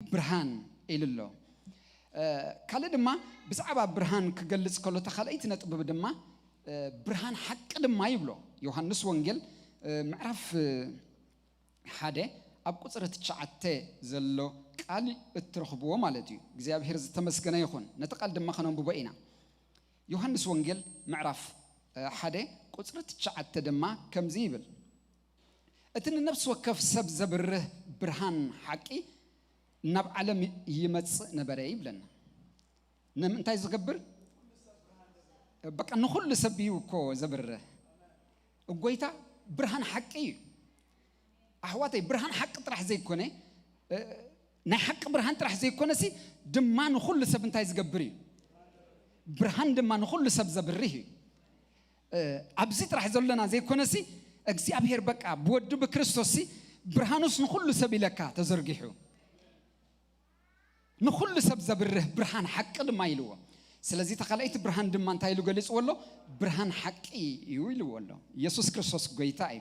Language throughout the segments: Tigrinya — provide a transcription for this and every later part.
ብርሃን ኢሉ ኣሎ። ካልእ ድማ ብዛዕባ ብርሃን ክገልጽ ከሎ፣ እታ ካልኣይቲ ነጥቢ ድማ ብርሃን ሓቂ ድማ ይብሎ። ዮሃንስ ወንጌል ምዕራፍ ሓደ ኣብ ቁጽሪ ትሽዓተ ዘሎ ቃል እትረኽብዎ ማለት እዩ። እግዚኣብሔር ዝተመስገነ ይኹን። ነቲ ቃል ድማ ከነንብቦ ኢና። ዮሃንስ ወንጌል ምዕራፍ ሓደ ቁጽሪ ትሽዓተ ድማ ከምዚ ይብል፣ እቲ ንነፍሲ ወከፍ ሰብ ዘብርህ ብርሃን ሓቂ ናብ ዓለም ይመጽእ ነበረ ይብለና። ንምንታይ ዝገብር? በቃ ንኹሉ ሰብ እዩ እኮ ዘብርህ። ጎይታ ብርሃን ሓቂ እዩ። ኣሕዋተይ፣ ብርሃን ሓቂ ጥራሕ ዘይኮነ፣ ናይ ሓቂ ብርሃን ጥራሕ ዘይኮነሲ ድማ ንኹሉ ሰብ እንታይ ዝገብር እዩ? ብርሃን ድማ ንኹሉ ሰብ ዘብርህ እዩ። ኣብዚ ጥራሕ ዘሎና ዘይኮነሲ፣ እግዚኣብሔር በቃ ብወዱ ብክርስቶስሲ ብርሃኑስ ንኹሉ ሰብ ኢለካ ተዘርጊሑ። ንኹሉ ሰብ ዘብርህ ብርሃን ሓቂ ድማ ኢልዎ። ስለዚ እታ ካልኣይቲ ብርሃን ድማ እንታይ ኢሉ ገሊጽዎ ኣሎ? ብርሃን ሓቂ እዩ ኢልዎ ኣሎ። ኢየሱስ ክርስቶስ ጎይታ እዩ።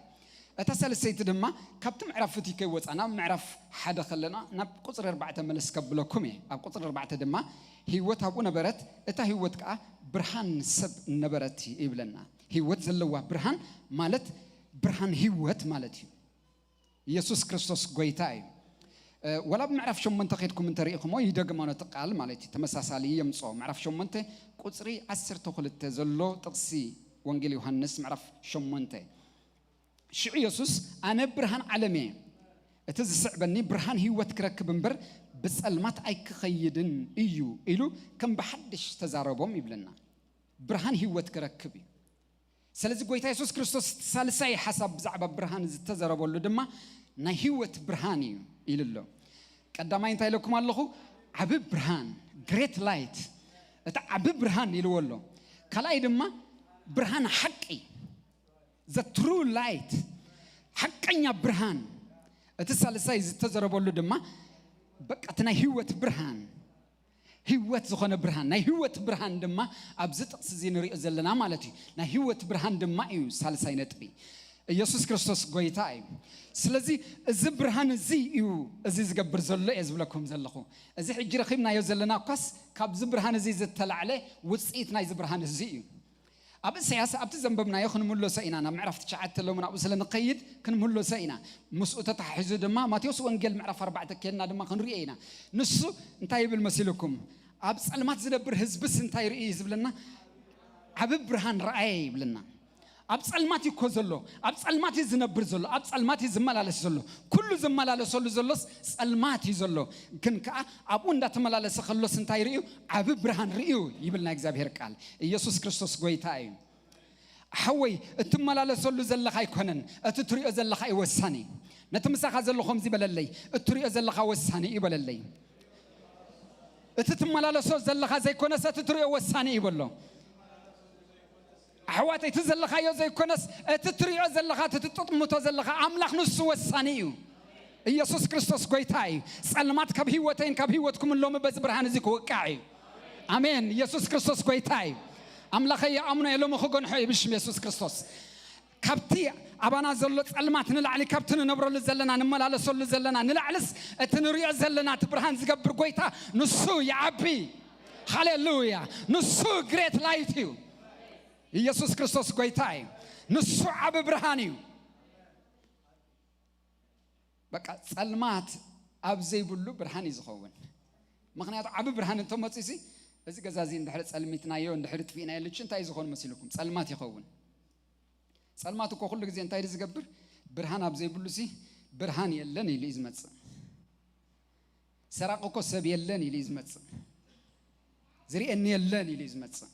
እታ ሳልሰይቲ ድማ ካብቲ ምዕራፍ ፍትይ ከይወጻና ምዕራፍ ሓደ ከለና ናብ ቁጽሪ ኣርባዕተ መለስ ከብለኩም እየ። ኣብ ቁጽሪ ኣርባዕተ ድማ ህይወት ኣብኡ ነበረት፣ እታ ህይወት ከኣ ብርሃን ሰብ ነበረት ይብለና። ህይወት ዘለዋ ብርሃን ማለት ብርሃን ህይወት ማለት እዩ። ኢየሱስ ክርስቶስ ጎይታ እዩ። ወላ ኣብ ምዕራፍ ሸሞንተ ኬድኩም እንተሪኢኹሞ ይደግሞ ነቲ ቃል ማለት እዩ። ተመሳሳሊ የምጽኦ። ምዕራፍ ሸሞንተ ቁጽሪ ዓሰርተ ክልተ ዘሎ ጥቕሲ ወንጌል ዮሃንስ ምዕራፍ ሸሞንተ። ሽዑ ኢየሱስ ኣነ ብርሃን ዓለም እየ፣ እቲ ዝስዕበኒ ብርሃን ህይወት ክረክብ እምበር ብጸልማት ኣይክኸይድን እዩ ኢሉ ከም ብሓድሽ ተዛረቦም ይብለና። ብርሃን ህይወት ክረክብ እዩ። ስለዚ ጎይታ የሱስ ክርስቶስ እቲ ሳልሳይ ሓሳብ ብዛዕባ ብርሃን ዝተዘረበሉ ድማ ናይ ህይወት ብርሃን እዩ ኢሉ ኣሎ። ቀዳማይ እንታይ ኢለኩም ኣለኹ? ዓቢ ብርሃን፣ ግሬት ላይት፣ እቲ ዓቢ ብርሃን ኢልዎ ኣሎ። ካልኣይ ድማ ብርሃን ሓቂ፣ ዘ ትሩ ላይት፣ ሓቀኛ ብርሃን። እቲ ሳልሳይ ዝተዘረበሉ ድማ በቃ እቲ ናይ ህይወት ብርሃን፣ ህይወት ዝኾነ ብርሃን፣ ናይ ህይወት ብርሃን ድማ ኣብዚ ጥቕሲ እዚ ንሪኦ ዘለና ማለት እዩ። ናይ ህይወት ብርሃን ድማ እዩ ሳልሳይ ነጥቢ። ኢየሱስ ክርስቶስ ጎይታ እዩ። ስለዚ እዚ ብርሃን እዚ እዩ እዚ ዝገብር ዘሎ እየ ዝብለኩም ዘለኹ። እዚ ሕጂ ረኺብናዮ ዘለና እኳስ ካብዚ ብርሃን እዚ ዝተላዕለ ውፅኢት ናይዚ ብርሃን እዚ እዩ። ኣብ እሳያስ ኣብቲ ዘንበብናዮ ክንምለሶ ኢና፣ ናብ ምዕራፍ ትሽዓተ ሎሚ ናብኡ ስለ ንኸይድ ክንምለሶ ኢና። ምስኡ ተተሓሒዙ ድማ ማቴዎስ ወንጌል ምዕራፍ ኣርባዕተ ኬድና ድማ ክንሪኦ ኢና። ንሱ እንታይ ይብል መሲልኩም? ኣብ ጸልማት ዝነብር ህዝብስ እንታይ ይርኢ እዩ ዝብለና? ዓቢ ብርሃን ረኣየ ይብለና። ኣብ ጸልማት እዩ እኮ ዘሎ፣ ኣብ ጸልማት እዩ ዝነብር ዘሎ፣ ኣብ ጸልማት እዩ ዝመላለስ ዘሎ። ኩሉ ዝመላለሰሉ ዘሎስ ጸልማት እዩ ዘሎ። ግን ከኣ ኣብኡ እንዳተመላለሰ ከሎስ እንታይ ርእዩ? ዓቢ ብርሃን ርእዩ ይብል ናይ እግዚኣብሔር ቃል። ኢየሱስ ክርስቶስ ጎይታ እዩ። ሓወይ፣ እትመላለሰሉ ዘለኻ ኣይኮነን፣ እቲ ትሪኦ ዘለኻ እዩ ወሳኒ። ነቲ ምሳኻ ዘሎ ከምዚ በለለይ፣ እትሪኦ ዘለኻ ወሳኒ እዩ በለለይ። እቲ ትመላለሶ ዘለኻ ዘይኮነስ እቲ ትሪኦ ወሳኒ እዩ በሎ። ኣሕዋተይ፣ እቲ ዘለኻዮ ዘይኮነስ እቲ ትሪኦ ዘለኻ፣ እቲ ትጥምቶ ዘለኻ ኣምላኽ ንሱ ወሳኒ እዩ። ኢየሱስ ክርስቶስ ጎይታ እዩ። ጸልማት ካብ ህይወተይን ካብ ህይወትኩምን ሎሚ በዚ ብርሃን እዚ ክወቃዕ እዩ። ኣሜን። ኢየሱስ ክርስቶስ ጎይታ እዩ። ኣምላኸይ ይኣምኖ እየ፣ ሎሚ ክገንሖ እዩ ብሽም የሱስ ክርስቶስ። ካብቲ ኣባና ዘሎ ጸልማት ንላዕሊ፣ ካብቲ ንነብረሉ ዘለና፣ ንመላለሰሉ ዘለና ንላዕልስ፣ እቲ ንሪኦ ዘለና፣ እቲ ብርሃን ዝገብር ጎይታ ንሱ ይዓቢ። ሃሌሉያ! ንሱ ግሬት ላይት እዩ። ኢየሱስ ክርስቶስ ጎይታ እዩ። ንሱ ዓቢ ብርሃን እዩ። በቃ ጸልማት ኣብ ዘይብሉ ብርሃን እዩ ዝኸውን። ምኽንያቱ ዓቢ ብርሃን እንተመጺሲ፣ እዚ ገዛ እዚ እንድሕር ጸልሚትናዮ፣ እንድሕር ጥፊእናዮ፣ ልቹ እንታይ እዩ ዝኸውን መሲልኩም? ጸልማት ይኸውን። ጸልማት እኮ ኩሉ ግዜ እንታይ ድዩ ዝገብር? ብርሃን ኣብ ዘይብሉሲ ብርሃን የለን ኢሉ እዩ ዝመጽእ። ሰራቂ እኮ ሰብ የለን ኢሉ እዩ ዝመጽእ። ዝርእየኒ የለን ኢሉ እዩ ዝመጽእ።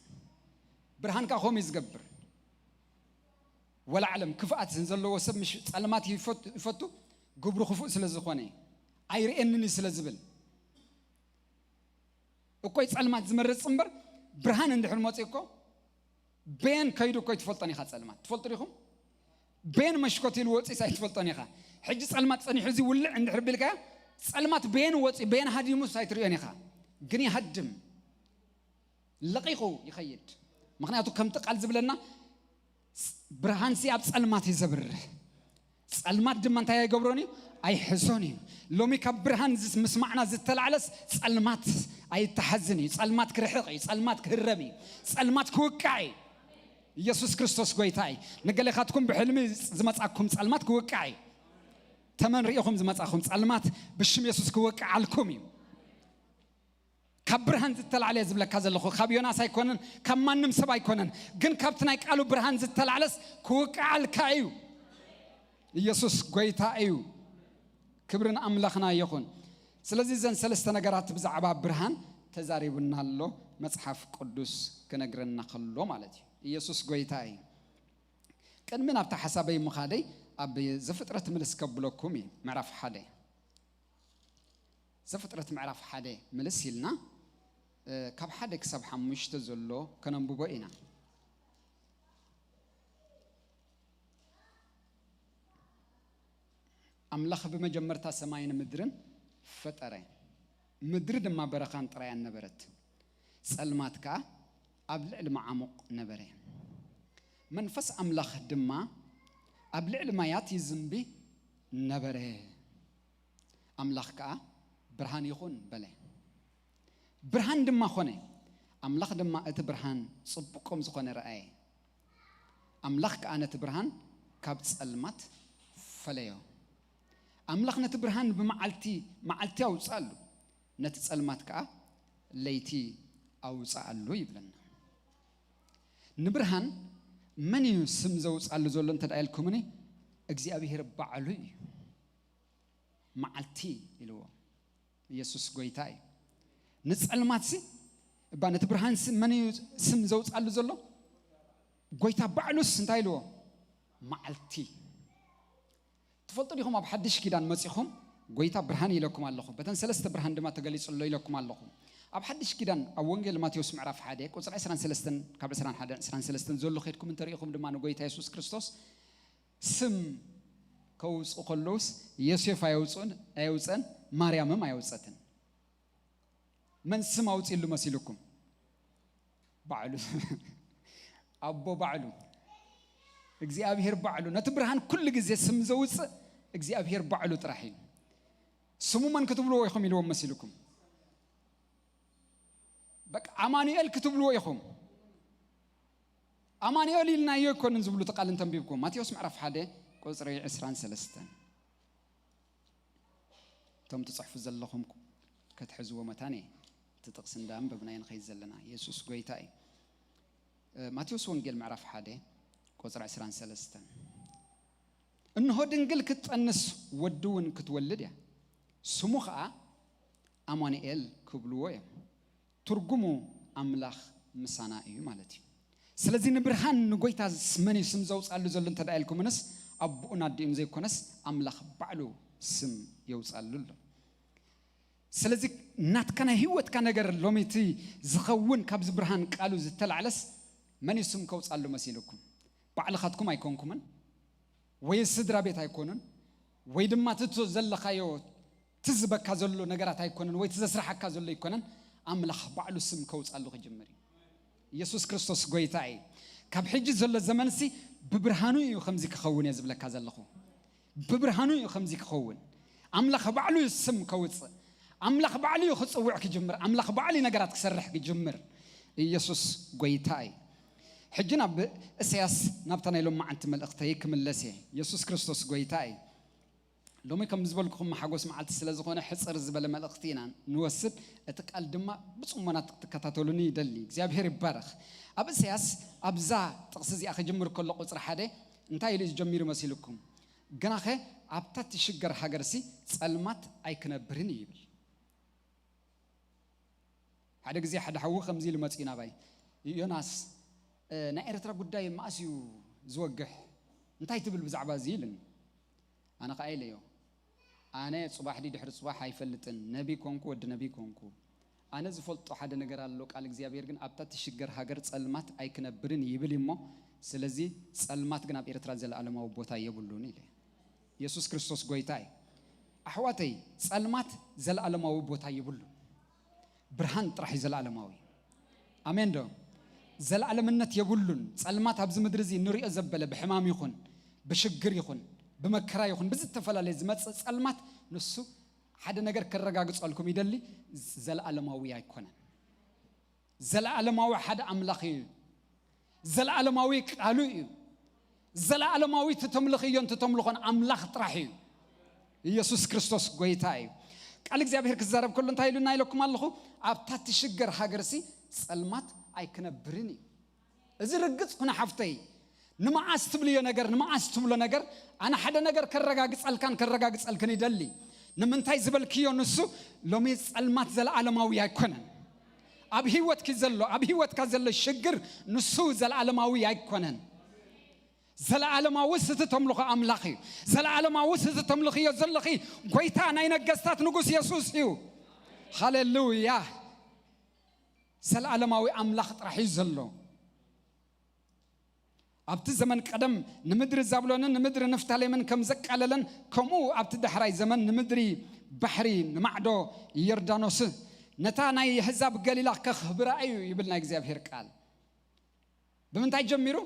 ብርሃን ከኣ ከምኡ እዩ ዝገብር። ወላ ዓለም ክፍኣት ዘለዎ ሰብ ምሽ ጸልማት ይፈቱ፣ ይፈቱ፣ ግብሩ ክፉእ ስለ ዝኾነ፣ ኣይርእየንን እዩ ስለ ዝብል። እኮይ ጸልማት ዝመርጽ እምበር፣ ብርሃን እንድሕር መጺኡ እኮ፣ በየን ከይዱ እኮ ኣይትፈልጦን ኢኻ ጸልማት። ትፈልጡ ዲኹም? በየን መሽኮት ኢሉ ወጺኡስ ኣይትፈልጦን ኢኻ። ሕጂ ጸልማት ጸኒሑ እዚ ውልዕ እንድሕር ቢልካዮ፣ ጸልማት በየን ወጺኡ፣ በየን ሃዲሙስ ኣይትርእዮን ኢኻ። ግን ይሃድም። ለቒቑ ይኸይድ። ምኽንያቱ ከምቲ ቃል ዝብለና፣ ስ-፣ ብርሃንሲ ኣብ ጸልማት እዩ ዘብርህ። ጸልማት ድማ እንታይ ኣይገብሮን እዩ? ኣይሕዞን እዩ። ሎሚ ካብ ብርሃን ምስ ማዕና ዝተላዕለስ ጸልማት ኣይተሓዝን እዩ። ጸልማት ክርሕቕ እዩ። ጸልማት ክህረም እዩ። ጸልማት ክውቃዕ እዩ። ኢየሱስ ክርስቶስ ጎይታ እዩ። ንገሌኻትኩም ብሕልሚ ዝመጻኩም ጸልማት ክውቃዕ እዩ። ተመን ርኢኹም ዝመጻኹም ጸልማት ብሽም የሱስ ክወቅዓልኩም እዩ። ካብ ብርሃን ዝተላዕለ እየ ዝብለካ ዘለኹ፣ ካብ ዮናስ ኣይኮነን፣ ካብ ማንም ሰብ ኣይኮነን፣ ግን ካብቲ ናይ ቃሉ ብርሃን ዝተላዕለስ ክውቅዓልካ እዩ። ኢየሱስ ጎይታ እዩ። ክብርን ኣምላኽና ይኹን። ስለዚ እዘን ሰለስተ ነገራት ብዛዕባ ብርሃን ተዛሪቡና ኣሎ መጽሓፍ ቅዱስ ክነግረና ከሎ ማለት እዩ። ኢየሱስ ጎይታ እዩ። ቅድሚ ናብታ ሓሳበይ ምኻደይ ኣብ ዘፍጥረት ምልስ ከብለኩም እዩ። ምዕራፍ ሓደ፣ ዘፍጥረት ምዕራፍ ሓደ ምልስ ኢልና ካብ ሓደ ክሳብ ሓሙሽተ ዘሎ ከነንብቦ ኢና። ኣምላኽ ብመጀመርታ ሰማይን ምድርን ፈጠረ። ምድሪ ድማ በረኻን ጥራያን ነበረት፣ ጸልማት ከኣ ኣብ ልዕሊ መዓሙቕ ነበረ። መንፈስ ኣምላኽ ድማ ኣብ ልዕሊ ማያት ይዝንቢ ነበረ። ኣምላኽ ከኣ ብርሃን ይኹን በለ። ብርሃን ድማ ኾነ። ኣምላኽ ድማ እቲ ብርሃን ጽቡቕ ከም ዝኾነ ረኣየ። ኣምላኽ ከኣ ነቲ ብርሃን ካብ ጸልማት ፈለዮ። ኣምላኽ ነቲ ብርሃን ብመዓልቲ መዓልቲ ኣውጽኣሉ፣ ነቲ ጸልማት ከኣ ለይቲ ኣውጽኣሉ ይብለና። ንብርሃን መን እዩ ስም ዘውጽኣሉ ዘሎ እንተ ደኣ ኢልኩምኒ፣ እግዚኣብሄር ባዕሉ እዩ። መዓልቲ ኢልዎ። ኢየሱስ ጎይታ እዩ። ንጸልማትሲ እባ ነቲ ብርሃንሲ መን እዩ ስም ዘውጽኣሉ ዘሎ? ጎይታ ባዕሉስ እንታይ ኢልዎ? መዓልቲ። ትፈልጡ ዲኹም ኣብ ሓድሽ ኪዳን መጺኹም ጎይታ ብርሃን ኢለኩም ኣለኹ፣ በተን ሰለስተ ብርሃን ድማ ተገሊጹ ኣሎ ኢለኩም ኣለኹ። ኣብ ሓድሽ ኪዳን ኣብ ወንጌል ማቴዎስ ምዕራፍ ሓደ ቁጽሪ ዕስራን ሰለስተን ካብ ዕስራን ሓደን ዕስራን ሰለስተን ዘሎ ኸድኩም እንተሪኢኹም ድማ ንጎይታ የሱስ ክርስቶስ ስም ከውፁ ከለውስ ዮሴፍ ኣየውፅኡን ኣየውፀን፣ ማርያምም ኣየውፀትን። መን ስም ኣውፅሉ መሲልኩም? ባዕሉ ኣቦ ባዕሉ እግዚኣብሔር ባዕሉ። ነቲ ብርሃን ኩሉ ግዜ ስም ዘውፅእ እግዚኣብሔር ባዕሉ ጥራሕ እዩ። ስሙ መን ክትብልዎ ኢኹም ኢልዎም መሲልኩም? በቃ ኣማኑኤል ክትብልዎ ኢኹም። ኣማኑኤል ኢልናዮ ኣይኮንን ዝብሉ እቲ ቃል እንተንቢብኩም። ማቴዎስ ምዕራፍ ሓደ ቁፅሪ ዕስራን ሰለስተን። እቶም ትፅሕፉ ዘለኹም ክትሕዝዎ መታን እየ። እቲ ጥቕሲ እንዳንበብና ንኸይድ ዘለና። የሱስ ጎይታ እዩ። እ፣ ማቴዎስ ወንጌል ምዕራፍ ሓደ ቁፅሪ ዕስራን ሰለስተን። እንሆ ድንግል ክትጠንስ ወዲ እውን ክትወልድ እያ። ስሙ ኸዓ ኣማኑኤል ክብልዎ እዮም። ትርጉሙ ኣምላኽ ምሳና እዩ ማለት እዩ። ስለዚ ንብርሃን ንጎይታ መን እዩ ስም ዘውፅኣሉ ዘሎ እንተ ደኣ ኢልኩምንስ ኣቦኡን ኣዲኡን ዘይኮነስ ኣምላኽ ባዕሉ ስም የውፅኣሉ ኣሎ። ስለዚ ናትካ ናይ ህይወትካ ነገር ሎሚ እቲ ዝኸውን ካብዚ ብርሃን ቃሉ ዝተላዕለስ መን እዩ ስም ከውፅኣሉ መሲልኩም? ባዕልኻትኩም ኣይኮንኩምን ወይ ስድራ ቤት ኣይኮኑን ወይ ድማ እቲ ዘለኻዮ ትዝበካ ዘሎ ነገራት ኣይኮነን ወይ እቲ ዘስራሓካ ዘሎ ኣይኮነን። ኣምላኽ ባዕሉ ስም ከውፅኣሉ ክጅምር እዩ። ኢየሱስ ክርስቶስ ጎይታ እዩ። ካብ ሕጂ ዘሎ ዘመንሲ ብብርሃኑ እዩ ከምዚ ክኸውን እየ ዝብለካ ዘለኹ። ብብርሃኑ እዩ ከምዚ ክኸውን። ኣምላኽ ባዕሉ እዩ ስም ከውፅእ። ኣምላኽ ባዕሉ እዩ ክፅውዕ ክጅምር። ኣምላኽ ባዕሉ እዩ ነገራት ክሰርሕ ክጅምር። ኢየሱስ ጎይታ እዩ። ሕጂ ናብ እሰያስ ናብታ ናይ ሎማዓንቲ መልእኽተይ ክምለስ እየ። ኢየሱስ ክርስቶስ ጎይታ እዩ። ሎሚ ከም ዝበልኩኹም ሓጎስ መዓልቲ ስለ ዝኾነ ሕፅር ዝበለ መልእኽቲ ኢና ንወስድ። እቲ ቃል ድማ ብፅሞና ክትከታተሉኒ ይደሊ። እግዚኣብሔር ይባረኽ። ኣብ እሰያስ ኣብዛ ጥቕሲ እዚኣ ክጅምር ከሎ ቁፅሪ ሓደ እንታይ ኢሉ እዩ ዝጀሚሩ መሲልኩም? ግናኸ ኣብታ ትሽገር ሃገርሲ ጸልማት ኣይክነብርን እዩ ይብል። ሓደ ግዜ ሓደ ሓዊ ከምዚ ኢሉ መጺኡ ናባይ፣ "ዮናስ፣ እ፣ ናይ ኤርትራ ጉዳይ መኣስ እዩ ዝወግሕ? እንታይ ትብል ብዛዕባ እዚ?" ኢሉኒ። ኣነ ኸኣ ኢለዮ፣ "ኣነ ጽባሕ ድዩ ድሕሪ ጽባሕ ኣይፈልጥን፣ ነቢ ኮንኩ ወዲ ነቢ ኮንኩ። ኣነ ዝፈልጦ ሓደ ነገር ኣሎ፣ ቃል እግዚኣብሔር ግን ኣብታ ትሽገር ሃገር ጸልማት ኣይክነብርን ይብል እዩ እሞ፣ ስለዚ ጸልማት ግን ኣብ ኤርትራ ዘለኣለማዊ ቦታ የብሉን" ኢለ። የሱስ ክርስቶስ ጎይታ እዩ። ኣሕዋተይ፣ ጸልማት ዘለኣለማዊ ቦታ የብሉን። ብርሃን ጥራሕ እዩ ዘለኣለማዊ። ኣሜን ዶ? ዘለኣለምነት የብሉን። ጸልማት ኣብዚ ምድሪ እዚ ንሪኦ ዘበለ ብሕማም ይኹን፣ ብሽግር ይኹን፣ ብመከራ ይኹን ብዝተፈላለየ ዝመጽእ ጸልማት፣ ንሱ ሓደ ነገር ከረጋግጸልኩም ይደሊ። ዘለዓለማዊ ኣይኮነን። ዘለዓለማዊ ሓደ ኣምላኽ እዩ። ዘለዓለማዊ ቃሉ እዩ። ዘለዓለማዊ ትተምልኽዮን ትተምልኾን ኣምላኽ ጥራሕ እዩ። ኢየሱስ ክርስቶስ ጎይታ እዩ። ቃል እግዚኣብሔር ክዛረብ ከሎ እንታይ ኢሉና ኢለኩም ኣለኹ? ኣብታ ትሽገር ሃገርሲ ጸልማት ኣይክነብርን እዩ። እዚ ርግጽ ኩነ ሓፍተይ። ንመዓስ ትብልዮ ነገር፣ ንመዓስ ትብሎ ነገር፣ ኣነ ሓደ ነገር ከረጋግጸልካን ከረጋግጸልክን ይደሊ። ንምንታይ ዝበልክዮ ንሱ ሎሚ ጸልማት ዘለዓለማዊ ኣይኮነን። ኣብ ህይወትኪ ዘሎ፣ ኣብ ህይወትካ ዘሎ ሽግር ንሱ ዘለዓለማዊ ኣይኮነን። ዘለዓለማዊ ስቲ ተምልኾ ኣምላኽ እዩ። ዘለዓለማዊ ስቲ ተምልኽዮ ዘለኺ ጎይታ ናይ ነገስታት ንጉስ የሱስ እዩ። ሃሌሉያ። ዘለዓለማዊ ኣምላኽ ጥራሕ እዩ ዘሎ። ኣብቲ ዘመን ቀደም ንምድሪ ዛብሎንን ንምድሪ ንፍታሌምን ከም ዘቃለለን፣ ከምኡ ኣብቲ ዳሕራይ ዘመን ንምድሪ ባሕሪ ንማዕዶ ዮርዳኖስ ነታ ናይ ኣህዛብ ገሊላ ከኽብራ እዩ ይብል ናይ እግዚኣብሔር ቃል። ብምንታይ ጀሚሩ?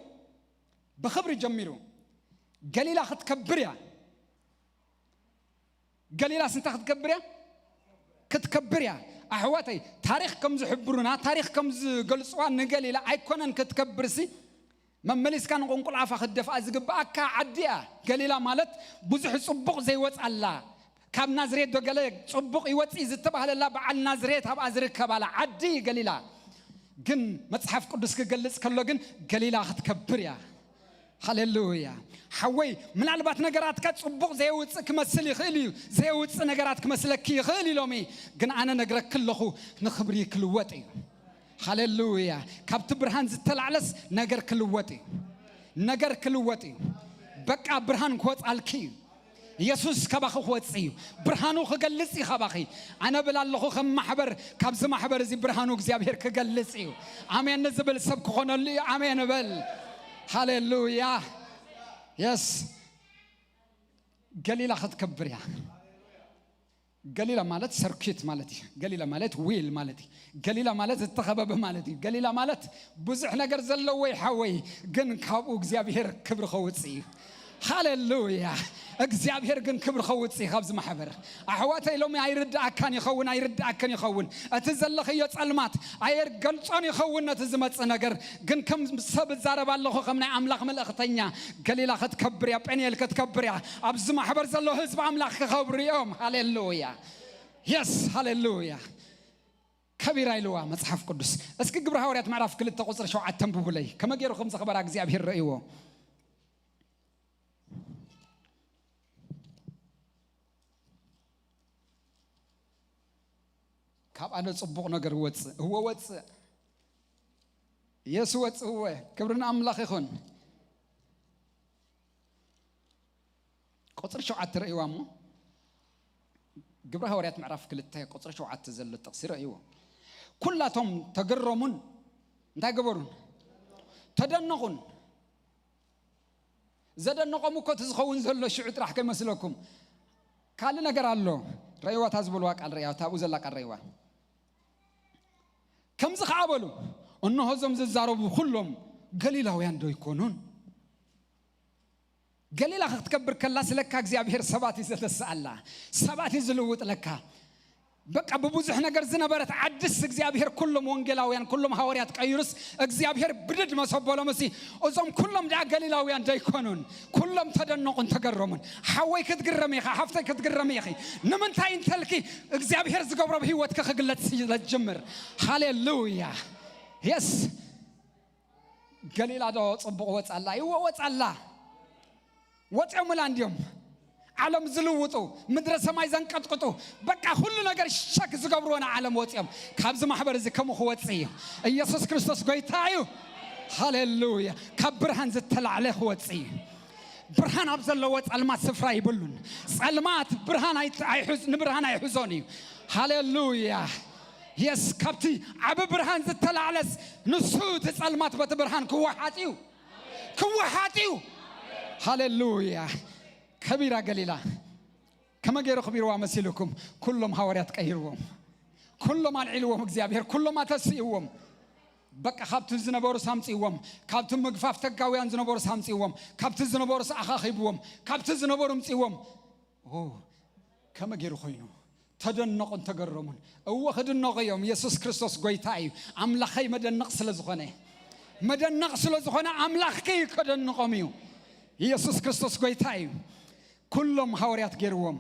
ብኽብሪ ጀሚሩ። ገሊላ ክትከብር እያ። ገሊላስ እንታይ ክትገብር እያ? ክትከብር እያ። ኣሕዋተይ፣ ታሪኽ ከም ዝሕብሩና፣ ታሪኽ ከም ዝገልጽዋ ንገሊላ ኣይኮነን ክትከብርሲ፣ መመሊስካ ንቁንቁል ኣፋ ክትደፍኣ ዝግብኣካ ዓዲ እያ። ገሊላ ማለት ብዙሕ ጽቡቕ ዘይወጻላ፣ ካብ ናዝሬት ዶ ገለ ጽቡቕ ይወጽእ ዝተባህለላ በዓል ናዝሬት ኣብኣ ዝርከባላ ዓዲ ገሊላ። ግን መጽሓፍ ቅዱስ ክገልጽ ከሎ ግን ገሊላ ክትከብር እያ። ሃሌሉያ። ሓወይ፣ ምናልባት ነገራትካ ጽቡቕ ዘየውጽእ ክመስል ይኽእል እዩ። ዘየውጽእ ነገራት ክመስለኪ ይኽእል እዩ ሎሚ። ግን ኣነ ነግረኪ ኣለኹ፣ ንኽብሪ ክልወጥ እዩ። ሃሌሉያ። ካብቲ ብርሃን ዝተላዕለስ ነገር ክልወጥ እዩ። ነገር ክልወጥ እዩ። በቃ ብርሃን ክወጽኣልኪ እዩ። ኢየሱስ ካባኺ ክወጽእ እዩ። ብርሃኑ ክገልጽ እዩ ካባኺ። ኣነ ብል ኣለኹ ከም ማሕበር፣ ካብዚ ማሕበር እዚ ብርሃኑ እግዚኣብሔር ክገልጽ እዩ። ኣሜን ንዝብል ሰብ ክኾነሉ እዩ። ኣሜን በል። ሃሌሉያ። የስ። ገሊላ ክትከብር እያ። ገሊላ ማለት ሰርኪት ማለት እዩ። ገሊላ ማለት ዊል ማለት እዩ። ገሊላ ማለት ዝተኸበበ ማለት እዩ። ገሊላ ማለት ብዙሕ ነገር ዘለዎ ይሓወይ፣ ግን ካብኡ እግዚኣብሔር ክብሪ ከውፅእ እዩ። ሃሌሉያ። እግዚኣብሔር ግን ክብሪ ከውፅእ እዩ ካብዚ ማሕበር። ኣሕዋተይ ሎሚ ኣይርድኣካን ይኸውን፣ ኣይርድኣክን ይኸውን። እቲ ዘለኽዮ ጸልማት ኣየገልጾን ይኸውን ነቲ ዝመጽእ ነገር፣ ግን ከም ሰብ እዛረብ ኣለኹ ከም ናይ ኣምላኽ መልእኽተኛ፣ ገሊላ ክትከብር እያ፣ ጴንኤል ክትከብር እያ፣ ኣብዚ ማሕበር ዘሎ ህዝቢ ኣምላኽ ክኸብሩ እዮም። ሃሌሉያ። የስ፣ ሃሌሉያ። ከቢራ ኢልዋ መጽሓፍ ቅዱስ። እስኪ ግብረ ሃዋርያት ምዕራፍ ክልተ ቁጽሪ ሸውዓተ ኣንብቡለይ። ከመ ገይሩ ከም ዘኽበራ እግዚኣብሔር ረእይዎ። ካብ ኣነ ጽቡቕ ነገር ወጽእ፣ እወ ወጽእ። የሱ ወጽእ፣ እወ። ክብሪ ንኣምላኽ ይኹን። ቁጽሪ ሸውዓተ ረእይዋ እሞ፣ ግብረ ሃዋርያት ምዕራፍ ክልተ ቁጽሪ ሸውዓተ ዘሎ ጥቕሲ ረእይዎ። ኩላቶም ተገረሙን እንታይ ገበሩን? ተደነቑን። ዘደነቖም እኮ እቲ ዝኸውን ዘሎ ሽዑ ጥራሕ ከይመስለኩም። ካልእ ነገር ኣሎ። ረእይዋ እታ ዝበልዋ ቃል ረእይዋ፣ እታ ኣብኡ ዘላ ቃል ረእይዋ። ከምዚ ኸዓ በሉ፣ እንሆ እዞም ዝዛረቡ ኩሎም ገሊላውያን ዶ ኣይኮኑን? ገሊላ ክትከብር ከላ ስለካ እግዚኣብሔር ሰባት እዩ ዘተስኣላ፣ ሰባት እዩ ዝልውጥ ለካ። በቃ ብብዙሕ ነገር ዝነበረት ዓድስ እግዚኣብሔር ኩሎም ወንጌላውያን፣ ኩሎም ሃዋርያት ቀይሩስ እግዚኣብሔር ብድድ መሰቦሎም። እሲ እዞም ኩሎም ደኣ ገሊላውያን ዶ ኣይኮኑን? ኩሎም ተደነቑን ተገረሙን። ሓወይ ክትግረም ኢኻ፣ ሓፍተይ ክትግረም ኢኺ። ንምንታይ እንተልኪ እግዚኣብሔር ዝገብሮ ብህይወትኪ ክግለጽ ስለ ዝጅምር። ሃሌሉያ። የስ። ገሊላ ዶ ጽቡቕ ወጻላ? ይወ ወጻላ። ወጺኦምላ እንድዮም። ዓለም ዝልውጡ፣ ምድረ ሰማይ ዘንቀጥቅጡ፣ በቃ ኩሉ ነገር ሸክ ዝገብርዎ ንዓለም ወጺኦም። ካብዚ ማሕበር እዚ ከምኡ ክወጽእ እዩ። ኢየሱስ ክርስቶስ ጎይታ እዩ። ሃሌሉያ። ካብ ብርሃን ዝተላዕለ ክወጽእ እዩ። ብርሃን ኣብ ዘለዎ ጸልማት ስፍራ ይብሉን። ጸልማት ብርሃን ኣይ-፣ ኣይሕዝ-፣ ንብርሃን ኣይሕዞን እዩ። ሃሌሉያ። የስ፣ ካብቲ ዓቢ ብርሃን ዝተላዕለስ ንሱ እቲ ጸልማት በቲ ብርሃን ክወሓጥ እዩ። ክወሓጥ እዩ። ሃሌሉያ። ከቢራ ገሊላ። ከመ ገይሩ ክቢርዋ መሲልኩም? ኩሎም ሃዋርያት ቀይርዎም። ኩሎም ኣልዒልዎም እግዚኣብሔር። ኩሎም ኣተስእዎም። በቃ ካብቲ ዝነበሩ ሳምፅዎም፣ ካብቲ ምግፋፍ ተጋውያን ዝነበሩ ሳምፅዎም፣ ካብቲ ዝነበሩ ኣኻኺብዎም፣ ካብቲ ዝነበሩ ምፅዎም። ኦ፣ ከመ ገይሩ ኮይኑ ተደነቑን ተገረሙን። እወ ክድነቑ እዮም። ኢየሱስ ክርስቶስ ጎይታ እዩ። ኣምላኸይ መደነቕ ስለ ዝኾነ፣ መደነቕ ስለ ዝኾነ ኣምላኽኪ ከደንቖም እዩ። ኢየሱስ ክርስቶስ ጎይታ እዩ። ኩሎም ሃዋርያት ገይርዎም።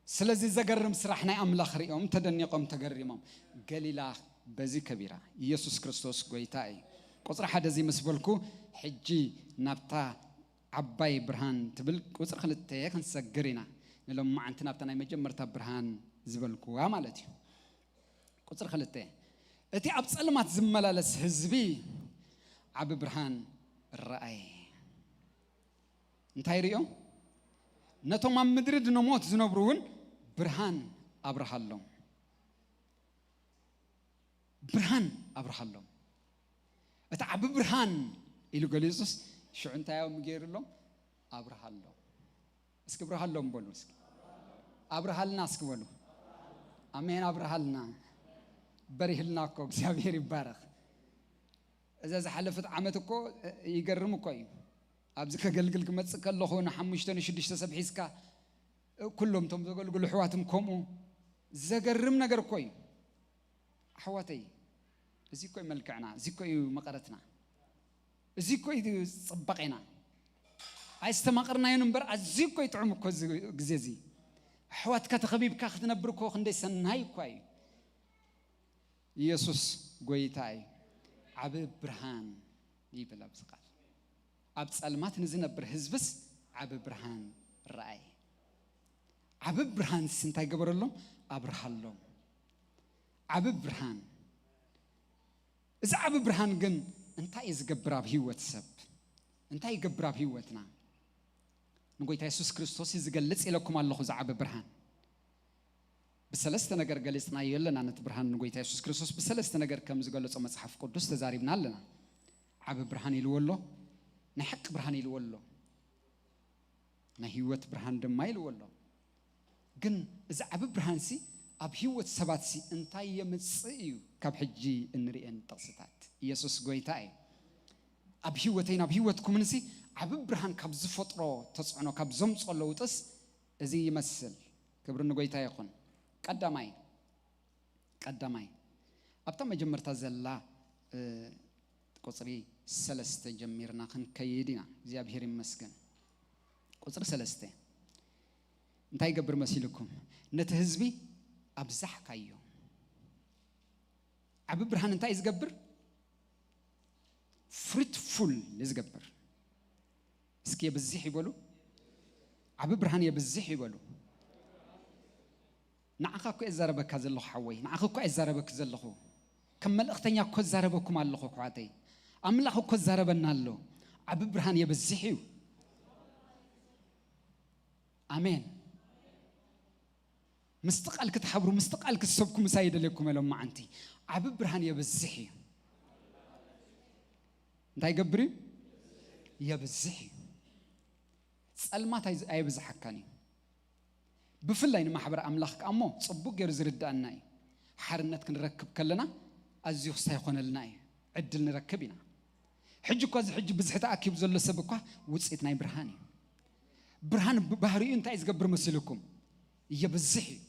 ስለዚ ዘገርም ስራሕ ናይ ኣምላኽ ሪኦም ተደኒቖም ተገሪሞም። ገሊላ በዚ ከቢራ። ኢየሱስ ክርስቶስ ጎይታ እዩ። ቁፅሪ ሓደ እዚ ምስ በልኩ፣ ሕጂ ናብታ ዓባይ ብርሃን ትብል ቁፅሪ ክልተ ክንሰግር ኢና። ንሎማዓንቲ ናብታ ናይ መጀመርታ ብርሃን ዝበልኩዋ ማለት እዩ። ቁፅሪ ክልተ፣ እቲ ኣብ ጸልማት ዝመላለስ ህዝቢ ዓቢ ብርሃን ረኣየ። እንታይ ርእዮ? ነቶም ኣብ ምድሪ ድነሞት ዝነብሩ እውን ብርሃን ኣብርሃሎም። ብርሃን ኣብርሃሎም። እቲ ዓቢ ብርሃን ኢሉ ገሊጹስ፣ ሽዑ እንታይ እዮም ገይሩሎም? ኣብርሃሎም። እስኪ ብርሃሎም በሉ። እስኪ ኣብርሃልና እስኪ በሉ። ኣሜን። ኣብርሃልና። በሪህልና እኮ። እግዚኣብሔር ይባረኽ። እዛ ዝሓለፈት ዓመት እኮ ይገርም እኮ እዩ። ኣብዚ ከገልግል ክመጽእ ከለኹ ንሓሙሽተ ንሽዱሽተ ሰብ ሒዝካ፣ ኩሎም እቶም ዘገልግሉ ኣሕዋትም ከምኡ። ዘገርም ነገር እኮ እዩ ኣሕዋተይ። እዚ እኮ እዩ መልክዕና፣ እዚ እኮ እዩ መቐረትና፣ እዚ እኮ እዩ ጽባቄና። ኣይስተማቕርናዮን እምበር፣ ኣዝዩ እኮ ይጥዕም እኮ እዚ ግዜ እዚ። ኣሕዋትካ ተኸቢብካ ክትነብር እኮ ክንደይ ሰናይ እኳ እዩ። ኢየሱስ ጎይታ እዩ። ዓቢ ብርሃን ይብል ኣብዚ ቃል። ኣብ ጸልማት ንዝነብር ህዝብስ ዓቢ ብርሃን ረኣየ። ዓቢ ብርሃንስ እንታይ ገበረሎም? ኣብርሃሎም። ዓቢ ብርሃን። እዚ ዓቢ ብርሃን ግን እንታይ እዩ ዝገብር ኣብ ህይወት ሰብ? እንታይ ይገብር ኣብ ህይወትና? ንጎይታ የሱስ ክርስቶስ እዩ ዝገልጽ ኢለኩም ኣለኹ። እዚ ዓቢ ብርሃን ብሰለስተ ነገር ገሊጽናዮ ኣለና። ነቲ ብርሃን ንጎይታ የሱስ ክርስቶስ ብሰለስተ ነገር ከም ዝገለጾ መጽሓፍ ቅዱስ ተዛሪብና ኣለና። ዓቢ ብርሃን ኢልዎ ኣሎ፣ ናይ ሓቂ ብርሃን ኢልዎ ኣሎ፣ ናይ ህይወት ብርሃን ድማ ኢልዎ ኣሎ። ግን እዚ ዓቢ ብርሃንሲ ኣብ ህይወት ሰባትሲ እንታይ የምጽእ እዩ? ካብ ሕጂ እንርእየን ጥቕስታት። ኢየሱስ ጎይታ እዩ። ኣብ ህይወተይን ኣብ ህይወትኩምንሲ ዓቢ ብርሃን ካብ ዝፈጥሮ ተጽዕኖ፣ ካብ ዘምጽኦ ለውጥስ እዚ ይመስል። ክብሪ ንጎይታ ይኹን። ቀዳማይ፣ ቀዳማይ፣ ኣብታ መጀመርታ ዘላ፣ እ፣ ቁጽሪ ሰለስተ ጀሚርና ክንከይድ ኢና። እግዚኣብሔር ይመስገን። ቁጽሪ ሰለስተ እንታይ ይገብር መሲልኩም? ነቲ ህዝቢ ኣብዛሕካዮ። ዓቢ ብርሃን እንታይ እዩ ዝገብር? ፍሩትፉል እዩ ዝገብር። እስኪ የብዝሕ ይበሉ። ዓቢ ብርሃን የብዝሕ ይበሉ። ንዓኻ እኮ እየ ዝዛረበካ ዘለኹ ሓወይ፣ ንዓኻ እኮ እየ ዝዛረበኪ ዘለኹ። ከም መልእኽተኛ እኮ እዛረበኩም ኣለኹ ኣሕዋተይ። ኣምላኽ እኮ እዛረበና ኣሎ። ዓቢ ብርሃን የብዝሕ እዩ። ኣሜን። ምስቲ ቃል ክትሓብሩ፣ ምስቲ ቃል ክትሰብኩ ምሳይ ይደልየኩም እዮም። መዓንቲ ዓቢ ብርሃን የብዝሕ እዩ። እንታይ ይገብር እዩ? የብዝሕ እዩ። ጸልማት ኣይ-፣ ኣየብዝሓካን እዩ። ብፍላይ ንማሕበር ኣምላኽ ከኣ እሞ ጽቡቕ ገይሩ ዝርድኣና እዩ። ሓርነት ክንረክብ ከለና ኣዝዩ ክስታይ ይኾነልና እዩ። ዕድል ንረክብ ኢና። ሕጂ እኳ፣ እዚ ሕጂ ብዝሒ ተኣኪቡ ዘሎ ሰብ እኳ ውጽኢት ናይ ብርሃን እዩ። ብርሃን ብባህሪኡ እንታይ እዩ ዝገብር መሲልኩም? የብዝሕ እዩ።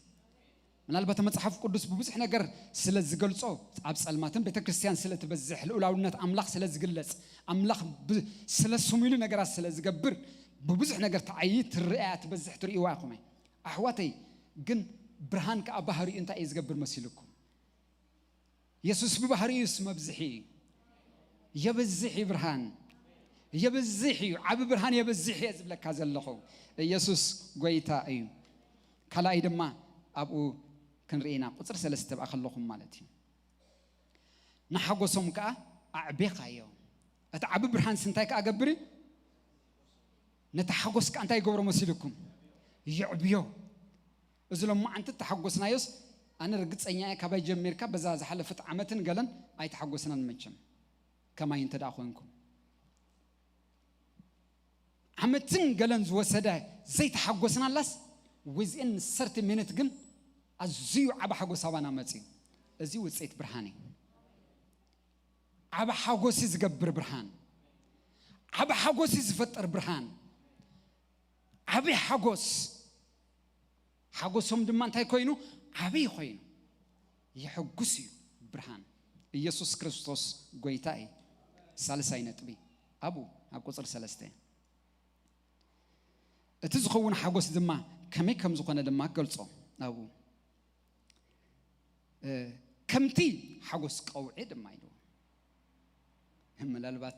ምናልባት መጽሓፍ ቅዱስ ብብዙሕ ነገር ስለ ዝገልጾ፣ ኣብ ጸልማትን ቤተ ክርስቲያን ስለ ትበዝሕ፣ ልኡላውነት ኣምላኽ ስለ ዝግለጽ፣ ኣምላኽ ብ-፣ ስለ ስሙ ኢሉ ነገራት ስለ ዝገብር፣ ብብዙሕ ነገር ትዓዪ፣ ትርኣያ፣ ትበዝሕ፣ ትርእይዋ ኢኹም። ኣሕዋተይ፣ ግን ብርሃን ከኣ ባህሪኡ እንታይ እዩ ዝገብር መሲልኩም? የሱስ ብባህሪኡስ መብዝሒ እዩ። የብዝሕ እዩ ብርሃን። የብዝሕ እዩ። ዓቢ ብርሃን የብዝሕ እየ ዝብለካ ዘለኹ። ኢየሱስ ጎይታ እዩ። ካልኣይ ድማ ኣብኡ ክንርኢ ኢና። ቁጽሪ ሰለስተ ብኣ ከለኹም ማለት እዩ። ንሓጎሶም ከኣ ኣዕቤኻዮ። እቲ ዓቢ ብርሃንስ እንታይ ከኣ ገብር እዩ? ነቲ ሓጎስ ከኣ እንታይ ይገብሮ መሲልኩም? የዕብዮ። እዚ ሎማዓንቲ እተሓጎስናዮስ፣ ኣነ ርግጸኛ እየ፣ ካባይ ጀሚርካ በዛ ዝሓለፈት ዓመትን ገለን ኣይተሓጎስናን መቸም። ከማይ እንተ ደኣ ኮንኩም። ዓመትን ገለን ዝወሰደ ዘይተሓጎስናላስ፣ within thirty minute ግን ኣዝዩ ዓቢ ሓጎስ ኣባና መጽዩ። እዚ ውጽኢት ብርሃን እዩ። ዓቢ ሓጎስ እዩ ዝገብር ብርሃን። ዓቢ ሓጎስ እዩ ዝፈጥር ብርሃን። ዓቢ ሓጎስ። ሓጎሶም ድማ እንታይ ኮይኑ? ዓቢ ኮይኑ። የሐጉስ እዩ ብርሃን። ኢየሱስ ክርስቶስ ጎይታ እዩ። ሳልሳይ ነጥቢ ኣብኡ ኣብ ቁጽሪ ሰለስተ። እቲ ዝኸውን ሓጎስ ድማ ከመይ ከም ዝኾነ ድማ ገልጾ ኣብኡ። እ፣ ከምቲ ሓጎስ ቀውዒ ድማ ኢሉ። ምናልባት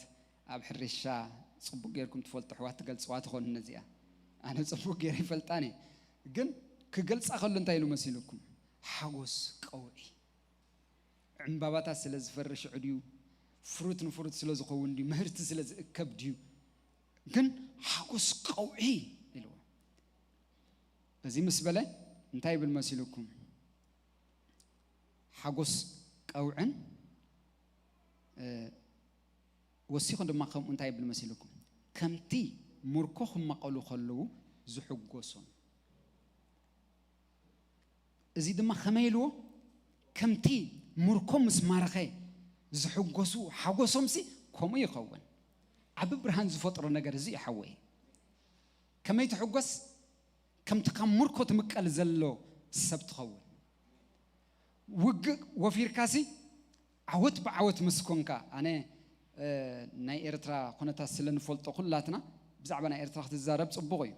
ኣብ ሕርሻ ጽቡቅ ጌርኩም ትፈልጡ ኣሕዋት ትገልጽዋ ትኾኑ ነዚኣ። ኣነ ጽቡቅ ጌረ ይፈልጣን እየ። ግን ክገልጻ ከሎ እንታይ ኢሉ መሲሉኩም? ሓጎስ ቀውዒ። ዕምባባታት ስለ ዝፈሪ ሽዑ ድዩ? ፍሩት ንፍሩት ስለ ዝኸውን ድዩ? ምህርቲ ስለ ዝእከብ ድዩ? ግን ሓጎስ ቀውዒ ኢልዎ። እዚ ምስ በለ እንታይ ይብል መሲሉኩም? ሓጎስ ቀውዕን፣ እ፣ ወሲኹ ድማ ከምኡ እንታይ ይብል መሲሉኩም? ከምቲ ምርኮ ክማቐሉ ከለዉ ዝሕጎሱን። እዚ ድማ ከመይ ኢልዎ? ከምቲ ምርኮ ምስ ማረኸ ዝሕጎሱ ሓጎሶምሲ ከምኡ ይኸውን። ዓቢ ብርሃን ዝፈጥሮ ነገር እዚ እዩ ሓወይ። ከመይ ትሕጎስ? ከምቲ ካብ ምርኮ ትምቀል ዘሎ ሰብ ትኸውን። ውግእ ወፊርካሲ ዓወት ብዓወት ምስ ኮንካ፣ ኣነ፣ እ፣ ናይ ኤርትራ ኩነታት ስለ ንፈልጦ ኩላትና ብዛዕባ ናይ ኤርትራ ክትዛረብ ጽቡቕ እዩ።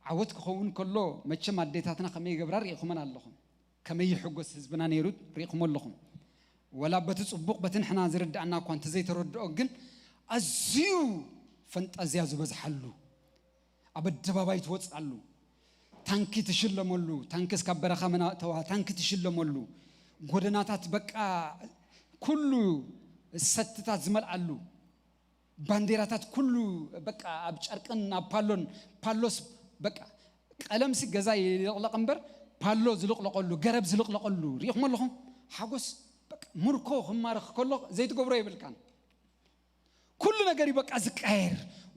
ዓወት ክኸውን ከሎ መቸም ኣዴታትና ከመይ ይገብራ ርኢኹመን ኣለኹም። ከመይ ይሕጎስ ህዝብና ነይሩ ርኢኹሞ ኣለኹም። ወላ በቲ ጽቡቕ በቲ ንሕና ዝርድኣና እኳ እንተዘይተረድኦ ግን ኣዝዩ ፈንጣዝያ ዝበዝሓሉ፣ ኣብ ኣደባባይ ትወጽኣሉ፣ ታንኪ ትሽለመሉ፣ ታንኪ እስካብ በረኻ መን ኣእተዋ፣ ታንኪ ትሽለመሉ፣ ጎደናታት በቃ ኩሉ ሰትታት ዝመልኣሉ፣ ባንዴራታት ኩሉ በቃ ኣብ ጨርቅን ኣብ ፓሎን፣ ፓሎስ በቃ ቀለምሲ ገዛ ይልቕለቕ እምበር ፓሎ ዝልቕለቐሉ፣ ገረብ ዝልቕለቐሉ ርኢኹም ኣለኹም። ሓጎስ በቃ ምርኮ ክማረኽ ከሎ ዘይትገብሮ የብልካን። ኩሉ ነገር እዩ በቃ ዝቃየር።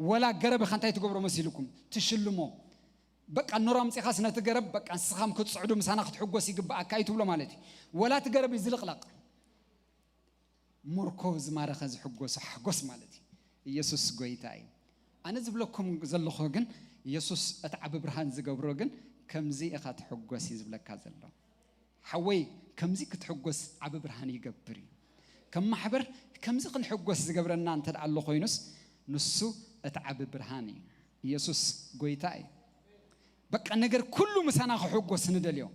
ወላ ገረብ ኢኻ እንታይ ትገብሮ መሲልኩም? ትሽልሞ። በቃ ኖራ ኣምጺኻስ ነቲ ገረብ በቃ ንስኻም ክትጽዕዱ ምሳና ክትሕጎስ ይግብኣካ እዩ ትብሎ ማለት እዩ። ወላ እቲ ገረብ እዩ ዝልቕለቕ። ምርኮ ዝማረኸ ዝሕጎሶ ሓጎስ ማለት እዩ። ኢየሱስ ጎይታ እዩ። ኣነ ዝብለኩም ዘለኹ ግን ኢየሱስ እቲ ዓቢ ብርሃን ዝገብሮ ግን ከምዚ ኢኻ ትሕጎስ እዩ ዝብለካ ዘሎ። ሓወይ ከምዚ ክትሕጎስ ዓቢ ብርሃን ይገብር እዩ። ከም ማሕበር ከምዚ ክንሕጎስ ዝገብረና እንተ ደኣ ኣሎ ኮይኑስ ንሱ እቲ ዓቢ ብርሃን እዩ። ኢየሱስ ጎይታ እዩ። በቃ ነገር ኩሉ ምሳና ክሕጎስ ንደልዮ።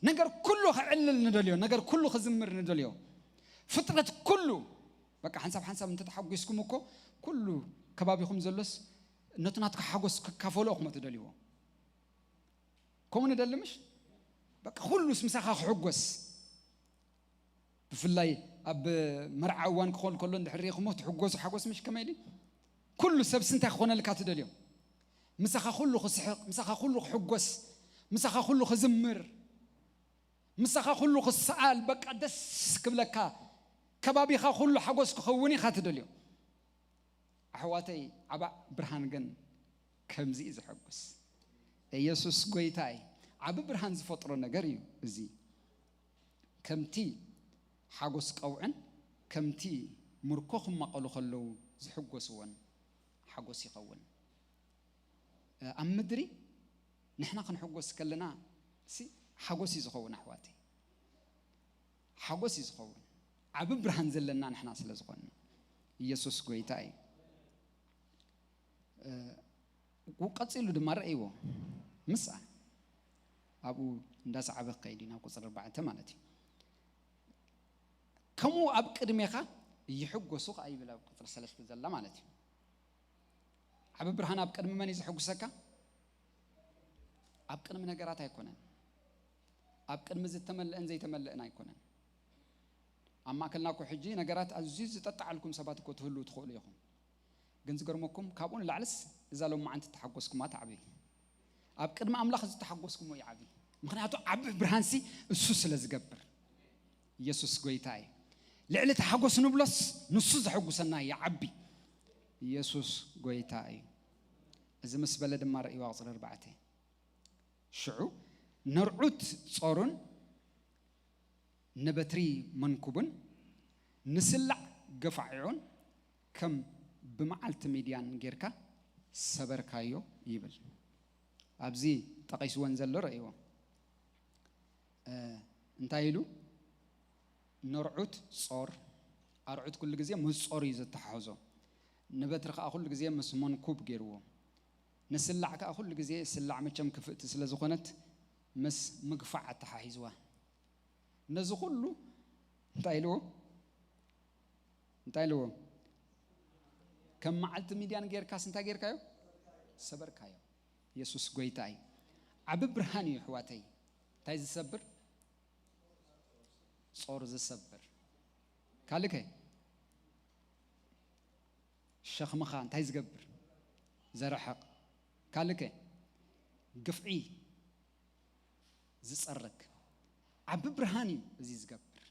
ነገር ኩሉ ክዕልል ንደልዮ። ነገር ኩሉ ክዝምር ንደልዮ። ፍጥረት ኩሉ በቃ ሓንሳብ ሓንሳብ እንተተሓጒስኩም እኮ ኩሉ ከባቢኹም ዘሎስ ነቲ ናትካ ሓጎስ ክካፈሎ እኹም ትደልይዎ። ከምኡ ንደሊ ምሽ? በቃ ኩሉስ ምሳኻ ክሕጎስ። ብፍላይ ኣብ መርዓ እዋን ክኾን ከሎ እንድሕር ርኢኹሞ ትሕጎሱ ሓጎስ ምሽ ከመይ ኢሉ? ኩሉ ሰብስ እንታይ ክኾነልካ ትደልዮ? ምሳኻ ኩሉ ክስሕቕ፣ ምሳኻ ኩሉ ክሕጎስ፣ ምሳኻ ኩሉ ክዝምር፣ ምሳኻ ኩሉ ክሰኣል፣ በቃ ደስ ክብለካ፣ ከባቢኻ ኩሉ ሓጎስ ክኸውን ኢኻ ትደልዮ። ኣሕዋተይ ዓባእ ብርሃን ግን ከምዚ እዩ ዘሐጉስ። ኢየሱስ ጎይታ እዩ። ዓቢ ብርሃን ዝፈጥሮ ነገር እዩ እዚ። ከምቲ ሓጎስ ቀውዕን ከምቲ ምርኮ ክማቐሉ ከለዉ ዝሕጎስዎን ሓጎስ ይኸውን። ኣብ ምድሪ ንሕና ክንሕጎስ ከለና ሲ ሓጎስ እዩ ዝኸውን ኣሕዋተይ። ሓጎስ እዩ ዝኸውን። ዓቢ ብርሃን ዘለና ንሕና ስለ ዝኾንና። ኢየሱስ ጎይታ እዩ። እ፣ ቀጺሉ ድማ ረእይዎ። ምስኣ ኣብኡ እንዳሰዓበ ክኸይድ እዩ ናብ ቁጽሪ ኣርባዕተ ማለት እዩ። ከምኡ ኣብ ቅድሜኻ ይሕጎሱ ከኣ ይብል ኣብ ቁጽሪ ሰለስተ ዘላ ማለት እዩ። ዓቢ ብርሃን ኣብ ቅድሚ መን እዩ ዘሐጉሰካ? ኣብ ቅድሚ ነገራት ኣይኮነን። ኣብ ቅድሚ ዝተመልአን ዘይተመልአን ኣይኮነን። ኣብ ማእከልና እኮ ሕጂ ነገራት ኣዝዩ ዝጠጣዓልኩም ሰባት እኮ ትህልዉ ትኽእሉ ኢኹም። ግን ዝገርመኩም ካብኡ ንላዕልስ እዛ ሎማዓንቲ እተሓጎስኩማ ትዓቢ። ኣብ ቅድሚ ኣምላኽ ዝተሓጎስኩሞ ይዓቢ። ምኽንያቱ ዓቢ ብርሃንሲ እሱ ስለ ዝገብር። ኢየሱስ ጎይታ እዩ። ልዕሊ እቲ ሓጎስ ንብሎስ ንሱ ዘሐጉሰና ይዓቢ። ኢየሱስ ጎይታ እዩ። እዚ ምስ በለ ድማ ርእይዋ ቁጽሪ ኣርባዕተ። ሽዑ ነርዑት ጾሩን ንበትሪ መንኩቡን ንስላዕ ገፋዒዑን ከም ብመዓልቲ ሚድያን ጌርካ ሰበርካዮ ይብል። ኣብዚ ጠቒስወን ዘሎ ረእይዎ። እ፣ እንታይ ኢሉ? ነርዑት ጾር፣ ኣርዑት ኩሉ ግዜ ምስ ጾር እዩ ዘተሓሕዞ። ንበትሪ ከኣ ኩሉ ግዜ ምስ መንኩብ ገይርዎ። ንስላዕ ከኣ ኩሉ ግዜ ስላዕ መቸም ክፍእቲ ስለ ዝኾነት ምስ ምግፋዕ ኣተሓሒዝዋ። ነዚ ኩሉ እንታይ ኢልዎ? እንታይ ኢልዎ? ከም መዓልቲ ሚድያን ጌርካስ እንታይ ጌርካዮ? ሰበርካዮ። የሱስ ጎይታ እዩ። ዓቢ ብርሃን እዩ ኣሕዋተይ። እንታይ ዝሰብር? ጾር ዝሰብር። ካልእ ከ? ሸኽምኻ እንታይ ዝገብር? ዘርሕቕ። ካልእ ከ? ግፍዒ ዝጸርግ። ዓቢ ብርሃን እዩ እዚ ዝገብር።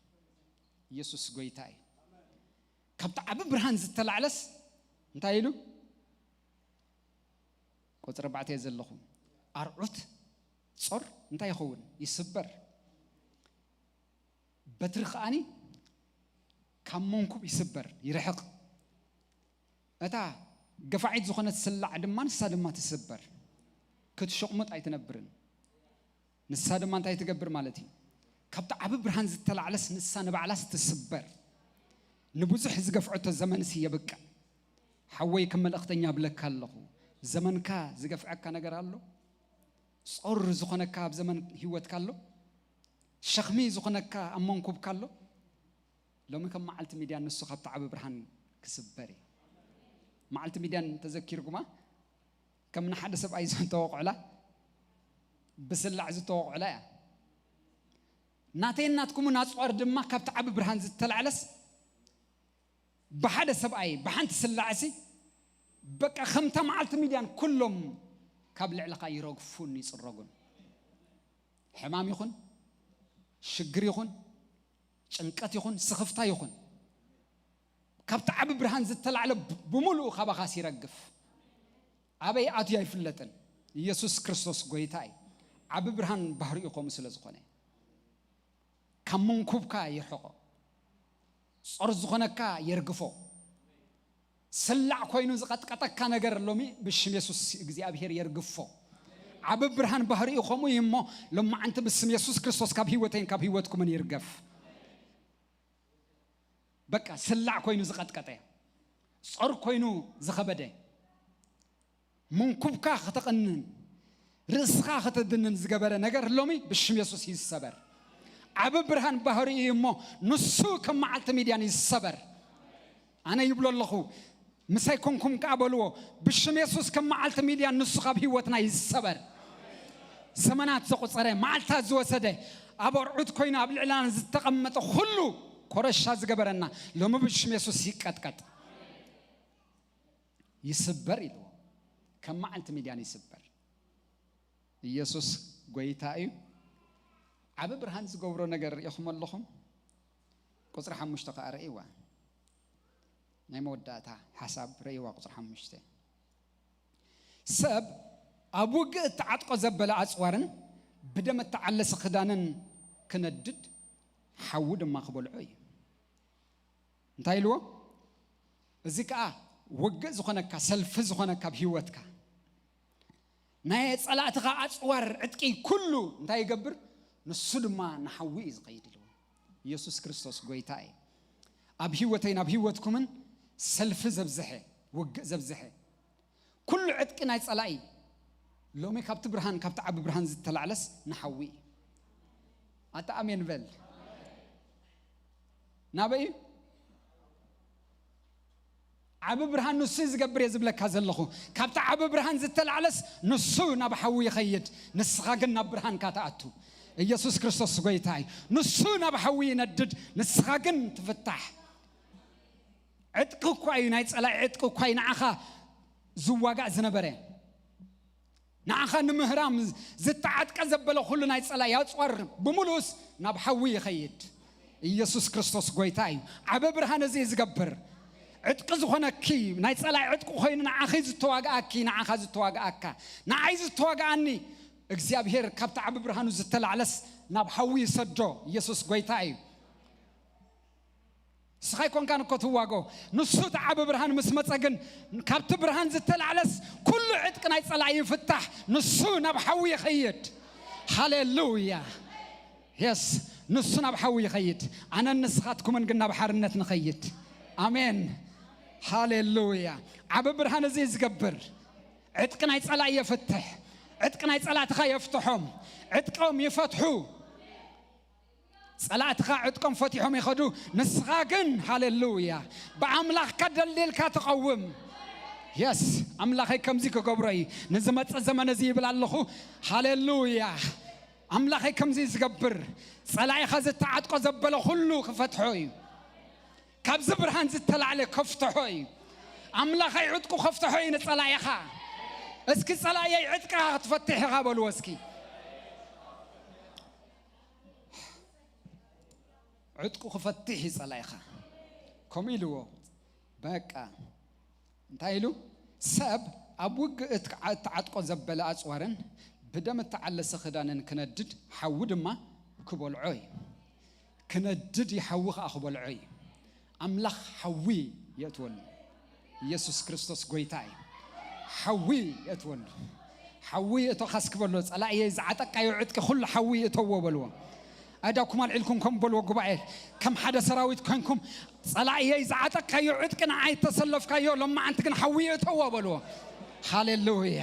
የሱስ ጎይታ እዩ። ካብቲ ዓቢ ብርሃን ዝተላዕለስ እንታይ ኢሉ? ቁጽሪ ኣርባዕተ ዘለኹ። ኣርዑት ጾር እንታይ ይኸውን? ይስበር። በትሪ ከኣኒ ካብ መንኩብ ይስበር፣ ይርሕቕ። እታ ገፋዒት ዝኾነት ስላዕ ድማ ንሳ ድማ ትስበር። ክትሽቕሙጥ ኣይትነብርን። ንሳ ድማ እንታይ ትገብር ማለት እዩ? ካብቲ ዓቢ ብርሃን ዝተላዕለስ ንሳ ንባዕላስ ትስበር። ንብዙሕ ዝገፍዐቶ ዘመንሲ የብቅዕ። ሓወይ፣ ከም መልእኽተኛ እብለካ ኣለኹ፣ ዘመንካ ዝገፍዐካ ነገር ኣሎ? ጾር ዝኾነካ ኣብ ዘመን ህይወትካ ኣሎ? ሸኽሚ ዝኾነካ ኣብ መንኩብካ ኣሎ? ሎሚ ከም መዓልቲ ሚድያን ንሱ ካብቲ ዓቢ ብርሃን ክስበር እዩ። መዓልቲ ሚድያን ተዘኪርኩማ? ከም ንሓደ ሰብኣይ ዝተወቕዕላ፣ ብስላዕ ዝተወቕዕላ እያ። ናተይን ናትኩምን ኣጽዋር ድማ ካብቲ ዓቢ ብርሃን ዝተላዕለስ፣ ብሓደ ሰብኣይ፣ ብሓንቲ ስላዕሲ፣ በቃ ከምታ መዓልቲ ሚድያን ኩሎም ካብ ልዕልኻ ይረግፉን ይጽረጉን። ሕማም ይኹን፣ ሽግር ይኹን፣ ጭንቀት ይኹን፣ ስኽፍታ ይኹን፣ ካብቲ ዓቢ ብርሃን ዝተላዕለ ብ-፣ ብምሉኡ ካባኻስ ይረግፍ። ኣበይ ኣትዩ ኣይፍለጥን። ኢየሱስ ክርስቶስ ጎይታ እዩ። ዓቢ ብርሃን ባህሪኡ ከምኡ ስለ ዝኾነ፣ ካብ መንኩብካ የርሕቖ። ጾር ዝኾነካ የርግፎ። ስላዕ ኮይኑ ዝቐጥቀጠካ ነገር ሎሚ ብሽም የሱስ እግዚኣብሔር የርግፎ። ዓቢ ብርሃን ባህሪኡ ከምኡ እዩ እሞ፣ ሎማዓንቲ ብስም የሱስ ክርስቶስ ካብ ህይወተይን ካብ ህይወትኩምን ይርገፍ። በቃ ስላዕ ኮይኑ ዝቐጥቀጠ፣ ጾር ኮይኑ ዝኸበደ፣ መንኩብካ ከተቐንን ርእስኻ ከተድንን ዝገበረ ነገር ሎሚ ብሽም የሱስ ይሰበር። ዓቢ ብርሃን ባህሪ እዩ እሞ፣ ንሱ ከም መዓልቲ ሚድያን ይሰበር። ኣነ ይብሎ ኣለኹ፣ ምሳይ ኮንኩም ከኣ በልዎ፣ ብሽም የሱስ ከም መዓልቲ ሚድያን ንሱ ካብ ህይወትና ይሰበር። ዘመናት ዘቑጸረ፣ መዓልታት ዝወሰደ፣ ኣብ ኣርዑት ኮይኑ ኣብ ልዕልና ዝተቐመጠ ኩሉ ኮረሻ ዝገበረና ሎሚ ብሽም የሱስ ይቀጥቀጥ፣ ይስበር ኢልዎ። ከም መዓልቲ ሚድያን ይስበር። ኢየሱስ ጎይታ እዩ። ዓቢ ብርሃን ዝገብሮ ነገር ርኢኹም ኣለኹም? ቁጽሪ ሓሙሽተ ከኣ ርእይዋ። ናይ መወዳእታ ሓሳብ ርእይዋ፣ ቁጽሪ ሓሙሽተ። ሰብ ኣብ ውግእ እተዓጥቆ ዘበለ ኣጽዋርን ብደም እተዓለሰ ክዳንን ክነድድ፣ ሓዊ ድማ ክበልዖ እዩ። እንታይ ኢልዎ? እዚ ከኣ ውግእ ዝኾነካ፣ ሰልፊ ዝኾነካ ኣብ ህይወትካ፣ ናይ ጸላእትኻ ኣጽዋር ዕጥቂ ኩሉ እንታይ ይገብር? ንሱ ድማ ንሓዊ እዩ ዝኸይድ ኢልዎ። ኢየሱስ ክርስቶስ ጎይታ እዩ። ኣብ ህይወተይን ኣብ ህይወትኩምን ሰልፊ ዘብዝሐ፣ ውግእ ዘብዝሐ፣ ኩሉ ዕጥቂ ናይ ጸላኢ ሎሚ ካብቲ ብርሃን፣ ካብቲ ዓቢ ብርሃን ዝተላዕለስ ንሓዊ እዩ። ኣታ ኣሜን በል። ናበይ እዩ? ዓቢ ብርሃን ንሱ እዩ ዝገብር እየ ዝብለካ ዘለኹ። ካብቲ ዓቢ ብርሃን ዝተላዕለስ ንሱ ናብ ሓዊ ይኸይድ፣ ንስኻ ግን ናብ ብርሃንካ ትኣቱ። ኢየሱስ ክርስቶስ ጎይታ እዩ። ንሱ ናብ ሓዊ ይነድድ፣ ንስኻ ግን ትፍታሕ። ዕጥቂ እኳ እዩ፣ ናይ ጸላኢ ዕጥቂ እኳ እዩ ንዓኻ ዝዋጋእ ዝነበረ። ንዓኻ ንምህራም ዝተዓጥቀ ዘበለ ኩሉ ናይ ጸላኢ ኣጽዋር ብምሉኡስ ናብ ሓዊ ይኸይድ። ኢየሱስ ክርስቶስ ጎይታ እዩ። ዓቢ ብርሃን እዚ እዩ ዝገብር። ዕጥቂ ዝኾነኪ፣ ናይ ጸላኢ ዕጥቂ ኮይኑ ንዓኺ ዝተዋግኣኪ፣ ንዓኻ ዝተዋግኣካ፣ ንዓይ ዝተዋግኣኒ፣ እግዚኣብሔር ካብቲ ዓቢ ብርሃኑ ዝተላዕለስ ናብ ሓዊ ይሰዶ። ኢየሱስ ጎይታ እዩ። ንስኻ ኣይኮንካን እኮ ትዋጎ። ንሱ እቲ ዓቢ ብርሃን ምስ መጸ ግን፣ ካብቲ ብርሃን ዝተላዕለስ ኩሉ ዕጥቂ ናይ ጸላኢ ይፍታሕ። ንሱ ናብ ሓዊ ይኸይድ። ሃሌሉያ። የስ፣ ንሱ ናብ ሓዊ ይኸይድ። ኣነን ንስኻትኩምን ግን ናብ ሓርነት ንኸይድ። ኣሜን። ሃሌሉያ። ዓቢ ብርሃን እዚ ዝገብር። ዕጥቂ ናይ ጸላኢ የፍትሕ። ዕጥቂ ናይ ጸላእትኻ የፍትሖም። ዕጥቆም ይፈትሑ። ጸላእትኻ ዕጥቆም ፈቲሖም ይኸዱ። ንስኻ ግን፣ ሃሌሉያ፣ ብኣምላኽካ ደልዲልካ ትቐውም። የስ፣ ኣምላኸይ ከምዚ ክገብሮ እዩ ንዝመጽእ ዘመን እዚ ይብል ኣለኹ። ሃሌሉያ። ኣምላኸይ ከምዚ ዝገብር፣ ጸላኢኻ ዝተዓጥቆ ዘበለ ኩሉ ክፈትሖ እዩ። ካብዚ ብርሃን ዝተላዕለ ከፍትሖ እዩ። ኣምላኸይ ዕጥቁ ከፍትሖ እዩ ንጸላኢኻ። እስኪ ጸላእየይ ዕጥቅኻ ክትፈትሕ ኢኻ በልዎ እስኪ። ዕጥቁ ክፈትሕ እዩ ጸላኢኻ። ከምኡ ኢልዎ። በቃ እንታይ ኢሉ? ሰብ ኣብ ውግእ እትዓ-፣ እትዓጥቆ ዘበለ ኣጽዋርን ብደም እተዓለሰ ክዳንን ክነድድ፣ ሓዊ ድማ ክበልዖ እዩ። ክነድድ እዩ፣ ሓዊ ኸኣ ክበልዖ እዩ። ኣምላኽ ሓዊ የእትወሉ። ኢየሱስ ክርስቶስ ጐይታ እዩ። ሓዊ የእትወሉ። ሓዊ እቶ ካስኪ በሎ፣ ጸላእየይ ዝዓጠቃዮ ዕጥቂ ኩሉ ሓዊ እተዎ በልዎ። ኣእዳውኩም ኣልዒልኩም ከም በልዎ ጉባኤ፣ ከም ሓደ ሰራዊት ኮይንኩም፣ ጸላእየይ ዝዓጠቃዮ ዕጥቂ ንዓይ እተሰለፍካዮ፣ ሎማዓንቲ ግን ሓዊ እተዎ በልዎ። ሃሌሉያ።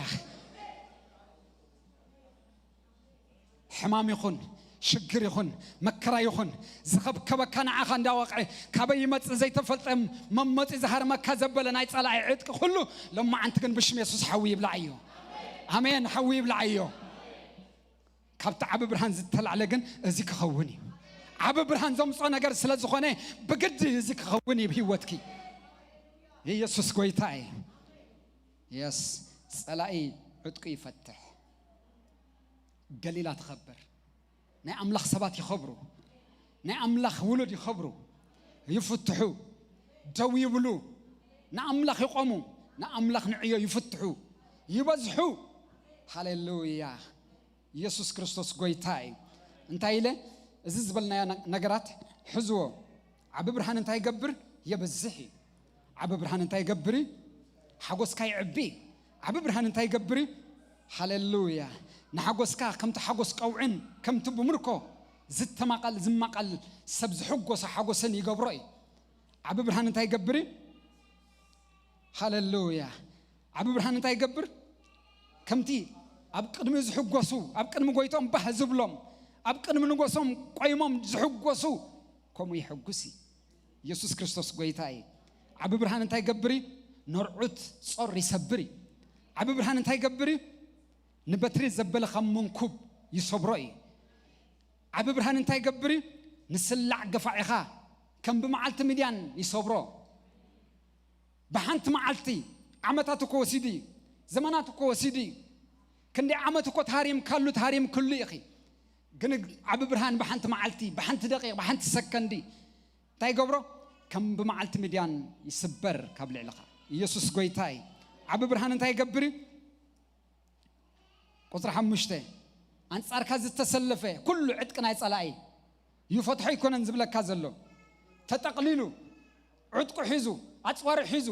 ሕማም ይኹን፣ ሽግር ይኹን፣ መከራ ይኹን፣ ዝኸብከበካ ንዓኻ እንዳወቕዐ፣ ካበይ ይመጽእ ዘይተፈልጠ መመጺ ዝሃርመካ ዘበለ ናይ ጸላኢ ዕጥቂ ኩሉ፣ ሎማዓንቲ ግን ብሽም የሱስ ሓዊ ይብላዓዮ። ኣሜን፣ ሓዊ ይብላዓዮ። ካብቲ ዓቢ ብርሃን ዝተላዕለ ግን እዚ ክኸውን እዩ። ዓቢ ብርሃን ዘምጽኦ ነገር ስለ ዝኾነ፣ ብግዲ እዚ ክኸውን እዩ ብህይወትኪ። ኢየሱስ ጐይታ እዩ። የስ፣ ጸላኢ ዕጥቁ ይፈትሕ። ገሊላ ትኸብር። ናይ ኣምላኽ ሰባት ይኸብሩ። ናይ ኣምላኽ ውሉድ ይኸብሩ። ይፍትሑ። ደው ይብሉ። ንኣምላኽ ይቖሙ። ንኣምላኽ ንዕዮ ይፍትሑ። ይበዝሑ። ሃሌሉያ። ኢየሱስ ክርስቶስ ጐይታ እዩ። እንታይ ኢለ? እዚ ዝበልናዮ ነ-፣ ነገራት ሕዝዎ። ዓቢ ብርሃን እንታይ ይገብር? የብዝሕ እዩ። ዓቢ ብርሃን እንታይ ይገብር እዩ? ሓጎስካ ይዕቢ እዩ። ዓቢ ብርሃን እንታይ ይገብር እዩ? ሃሌሉያ። ንሓጎስካ ከምቲ ሓጎስ ቀውዕን ከምቲ ብምርኮ ዝተማቐል፣ ዝማቐል ሰብ ዝሕጎሶ ሓጎስን ይገብሮ እዩ። ዓቢ ብርሃን እንታይ ይገብር እዩ? ሃሌሉያ። ዓቢ ብርሃን እንታይ ይገብር? ከምቲ ኣብ ቅድሚ ዝሕጎሱ፣ ኣብ ቅድሚ ጐይቶም ባህ ዝብሎም፣ ኣብ ቅድሚ ንጎሶም ቆይሞም ዝሕጎሱ፣ ከምኡ የሐጉስ እዩ። ኢየሱስ ክርስቶስ ጐይታ እዩ። ዓቢ ብርሃን እንታይ ይገብር እዩ? ነርዑት ጾር ይሰብር እዩ። ዓቢ ብርሃን እንታይ ይገብር እዩ? ንበትሪ ዘበለ ካብ መንኩብ ይሰብሮ እዩ። ዓቢ ብርሃን እንታይ ይገብር እዩ? ንስላዕ ገፋዒኻ ከም ብመዓልቲ ምድያን ይሰብሮ። ብሓንቲ መዓልቲ፣ ዓመታት እኮ ወሲዱ እዩ፣ ዘመናት እኮ ወሲዱ እዩ። ክንደይ ዓመት እኮ ተሃሪምካሉ፣ ተሃሪምክሉ ኢኺ። ግን ዓቢ ብርሃን ብሓንቲ መዓልቲ፣ ብሓንቲ ደቂቕ፣ ብሓንቲ ሰከንዲ እንታይ ይገብሮ? ከም ብመዓልቲ ምድያን ይስበር ካብ ልዕልኻ። ኢየሱስ ጐይታ እዩ። ዓቢ ብርሃን እንታይ ይገብር እዩ? ቁጽሪ ሓሙሽተ፣ ኣንጻርካ ዝተሰለፈ ኩሉ ዕጥቂ ናይ ጸላኢ ይፈትሖ ኣይኮነን ዝብለካ ዘሎ። ተጠቕሊሉ፣ ዕጥቁ ሒዙ፣ ኣጽዋሩ ሒዙ፣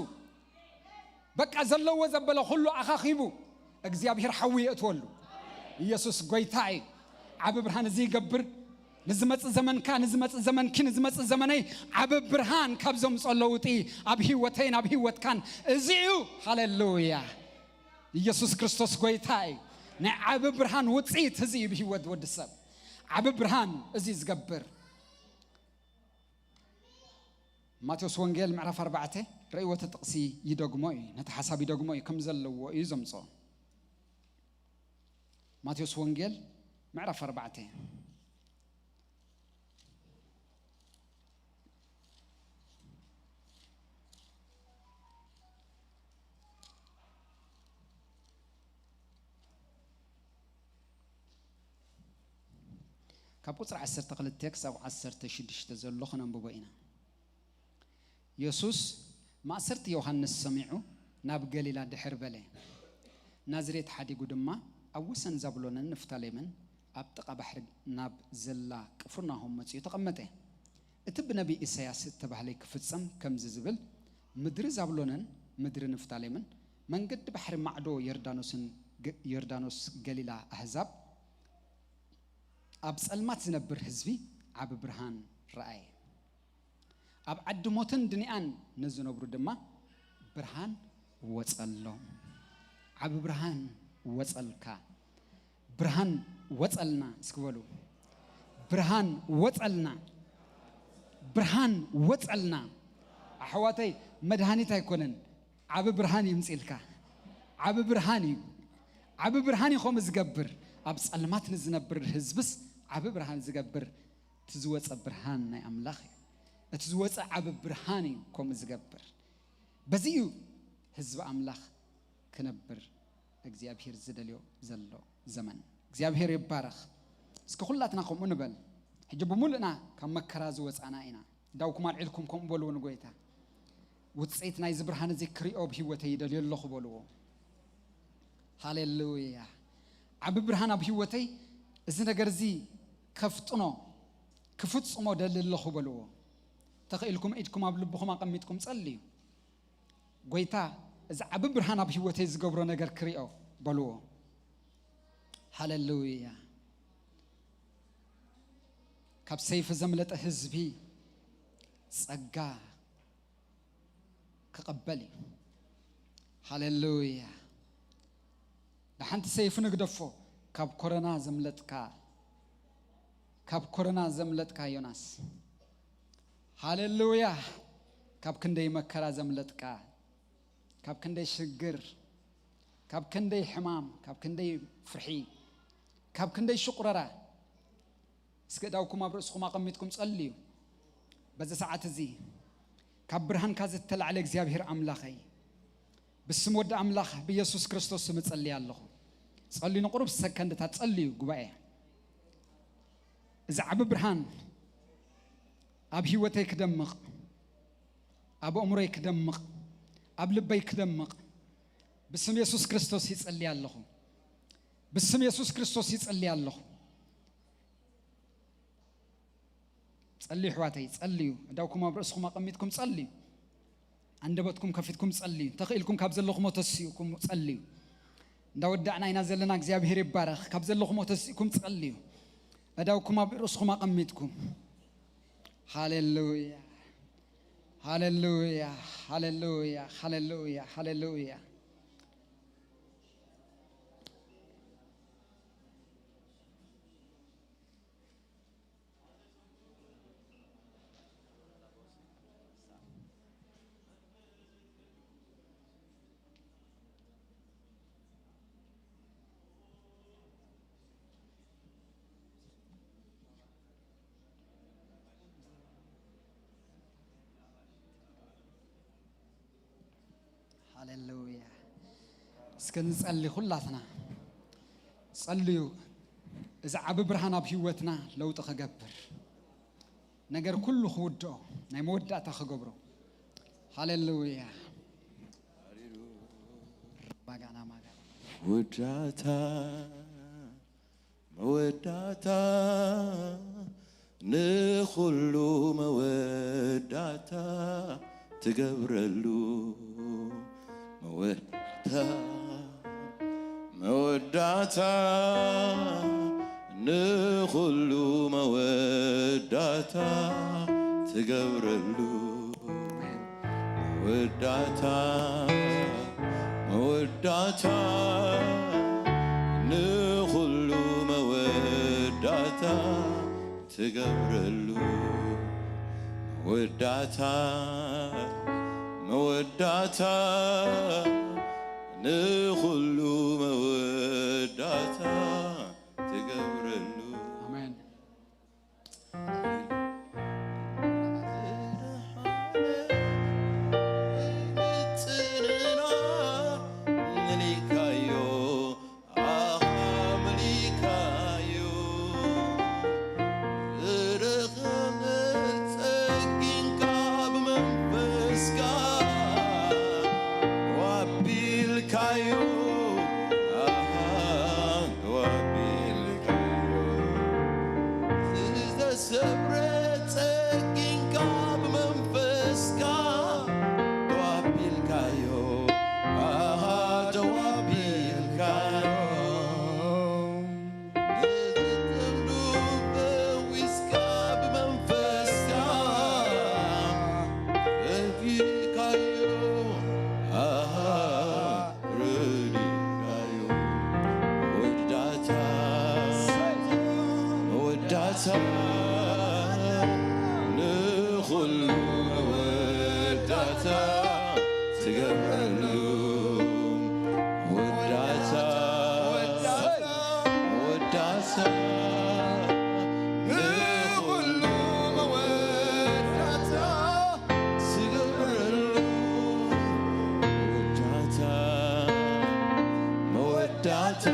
በቃ ዘለዎ ዘበለ ኩሉ ኣኻኺቡ፣ እግዚኣብሔር ሓዊ የእትወሉ። ኢየሱስ ጐይታ እዩ። ዓቢ ብርሃን እዚ ይገብር። ንዝመጽእ ዘመንካ፣ ንዝመጽእ ዘመንኪ፣ ንዝመጽእ ዘመነይ ዓቢ ብርሃን ካብ ዘምጽኦ ለውጢ ኣብ ህይወተይን ኣብ ህይወትካን እዚ እዩ። ሃሌሉያ። ኢየሱስ ክርስቶስ ጐይታ እዩ። ናይ ዓቢ ብርሃን ውጽኢት እዚ እዩ ብህይወት ወዲ ሰብ። ዓቢ ብርሃን እዚ ዝገብር። ማቴዎስ ወንጌል ምዕራፍ ኣርባዕተ ርእይዎ፣ እቲ ጥቕሲ ይደግሞ እዩ፣ ነቲ ሓሳብ ይደግሞ እዩ፣ ከም ዘለዎ እዩ ዘምጽኦ። ማቴዎስ ወንጌል ምዕራፍ ኣርባዕተ። ካብ ቁጽሪ ዓሰርተ ክልተ ክሳብ ዓሰርተ ሽዱሽተ ዘሎ ክነንብቦ ኢና። የሱስ ማእሰርቲ ዮሃንስ ሰሚዑ ናብ ገሊላ ድሕር በለ። ናዝሬት ሓዲጉ ድማ ኣብ ወሰን ዛብሎንን ንፍታሌምን ኣብ ጥቓ ባሕሪ ናብ ዘላ ቅፍርናሆም መጺኡ ተቐመጠ። እቲ ብነቢይ ኢሳያስ እተባህለ ክፍጸም ከምዚ ዝብል፣ ምድሪ ዛብሎንን ምድሪ ንፍታሌምን፣ መንገዲ ባሕሪ ማዕዶ ዮርዳኖስን ገ-፣ ዮርዳኖስ ገሊላ ኣህዛብ፣ ኣብ ጸልማት ዝነብር ህዝቢ ዓቢ ብርሃን ረኣየ። ኣብ ዓዲ ሞትን ድኒኣን ንዝነብሩ ድማ ብርሃን ወጸሎም። ዓቢ ብርሃን ወጸልካ። ብርሃን ወጸልና። እስኪ በሉ፣ ብርሃን ወጸልና። ብርሃን ወጸልና። ኣሕዋተይ፣ መድሃኒት ኣይኮነን። ዓቢ ብርሃን እዩ ምጽኢልካ። ዓቢ ብርሃን እዩ። ዓቢ ብርሃን እዩ ከምኡ ዝገብር። ኣብ ጸልማት ንዝነብር ህዝብስ ዓቢ ብርሃን ዝገብር እቲ ዝወጸ ብርሃን ናይ ኣምላኽ እዩ። እቲ ዝወጸ ዓቢ ብርሃን እዩ ከምኡ ዝገብር። በዚ እዩ ህዝቢ ኣምላኽ ክነብር እግዚኣብሄር ዝደልዮ ዘሎ ዘመን። እግዚኣብሄር ይባረኽ። እስኪ ኩላትና ከምኡ ንበል። ሕጂ ብምሉእና ካብ መከራ ዝወጻና ኢና። ዳውኩም ኣልዒልኩም ከምኡ በልዎ ንጎይታ። ውጽኢት ናይዚ ብርሃን እዚ ክሪኦ ኣብ ህይወተይ ይደልዮ ኣለኹ በልዎ። ሃሌሉያ። ዓቢ ብርሃን ኣብ ህይወተይ፣ እዚ ነገር እዚ ከፍጥኖ፣ ክፍጽሞ ደሊ ኣለኹ በልዎ። ተኽኢልኩም ኢድኩም ኣብ ልብኹም ኣቐሚጥኩም ጸልዩ። ጎይታ፣ እዚ ዓቢ ብርሃን ኣብ ህይወተይ ዝገብሮ ነገር ክሪኦ በልዎ። ሃሌሉያ። ካብ ሰይፊ ዘምለጠ ህዝቢ ጸጋ ክቕበል እዩ። ሃሌሉያ። ንሓንቲ ሰይፊ ንግደፎ። ካብ ኮረና ዘምለጥካ፣ ካብ ኮረና ዘምለጥካ ዮናስ። ሃሌሉያ። ካብ ክንደይ መከራ ዘምለጥካ፣ ካብ ክንደይ ሽግር፣ ካብ ክንደይ ሕማም፣ ካብ ክንደይ ፍርሒ፣ ካብ ክንደይ ሽቁረራ። እስኪ እዳውኩም ኣብ ርእስኹም ኣቐሚጥኩም ጸልዩ። በዚ ሰዓት እዚ ካብ ብርሃንካ ዝተላዕለ እግዚኣብሔር ኣምላኸይ፣ ብስም ወዲ ኣምላኽ ብኢየሱስ ክርስቶስ ስም እጸልይ ኣለኹ። ጸልዩ፣ ንቁሩብ ሰከንድታት ጸልዩ ጉባኤ። እዚ ዓቢ ብርሃን ኣብ ህይወተይ ክደምቕ፣ ኣብ ኣእምሮይ ክደምቕ፣ ኣብ ልበይ ክደምቕ ብስም የሱስ ክርስቶስ ይጸልይ ኣለኹ። ብስም የሱስ ክርስቶስ ይጸልይ ኣለኹ። ጸልዩ ኣሕዋተይ፣ ጸልዩ። እዳውኩም ኣብ ርእስኹም ኣቐሚጥኩም ጸልዩ። ኣንደበትኩም ከፊትኩም ጸልዩ። እንተኽኢልኩም ካብ ዘለኹሞ ተሲእኩም ጸልዩ። እንዳወዳእና ኢና ዘለና። እግዚኣብሔር ይባረኽ። ካብ ዘለኹሞ ተሲእኩም ጸልዩ። እዳውኩም ኣብ ርእስኹም ኣቐሚጥኩም። ሃሌሉያ፣ ሃሌሉያ፣ ሃሌሉያ፣ ሃሌሉያ፣ ሃሌሉያ። ሃሌሉያ። እስከ ንጸሊ ኩላትና። ጸልዩ፣ እዚ ዓቢ ብርሃን ኣብ ህይወትና ለውጢ ክገብር፣ ነገር ኩሉ ክውድኦ፣ ናይ መወዳእታ ክገብሮ። ሃሌሉያ። ባጋና ማጋ። ወዳታ መወዳታ ንኹሉ መወዳታ ትገብረሉ። መወዳታ መወዳታ ንኹሉ መወዳታ ትገብረሉ። መወዳታ መወዳታ ንኹሉ መወዳታ ትገብረሉ። መወዳታ መወዳታ ንኹሉ መወዳታ ትገብረሉ። ኣሜን። ምጥንና ንሊካዮ ኣኻ ምሊካዮ ዝረኸበ ጸጊንካ ብመንፈስካ ዋቢልካዮ ኣኻ ትገብረሉ መወዳእታ፣ መወዳእታ ንኹሉ መወዳእታ ትገብረሉ መወዳእታ፣ መወዳእታ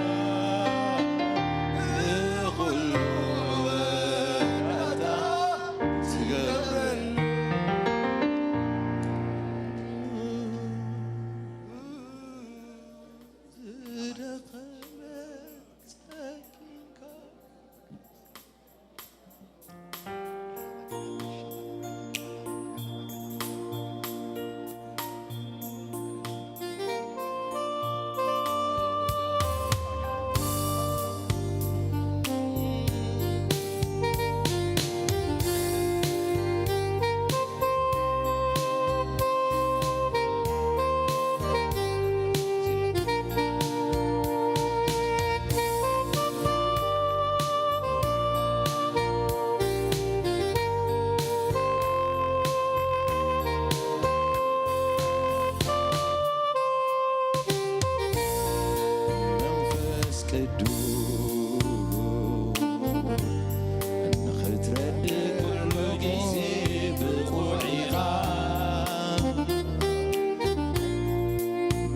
ንኹሉ መወዳእታ ትገብረሉ። ዝደኸመ ጸጊምካ መንፈስ ቅዱስ ንኽትረድእ ኩሉ ግዜ ብቑዕ ኢኻ።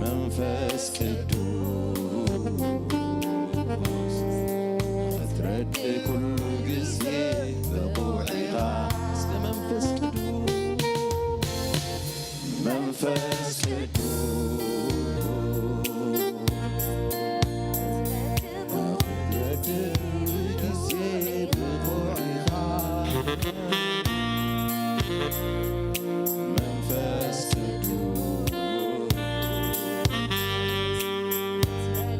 መንፈስ ቅዱስ ንኽትረድእ ኩሉ ግዜ ብቑዕ ኢኻ። እስከ መንፈስ ቅዱስ መንፈስ ቅዱስ ንኽትረድእ ግዜ ብቑዕ ኢኻ። መንፈስ ቅዱስ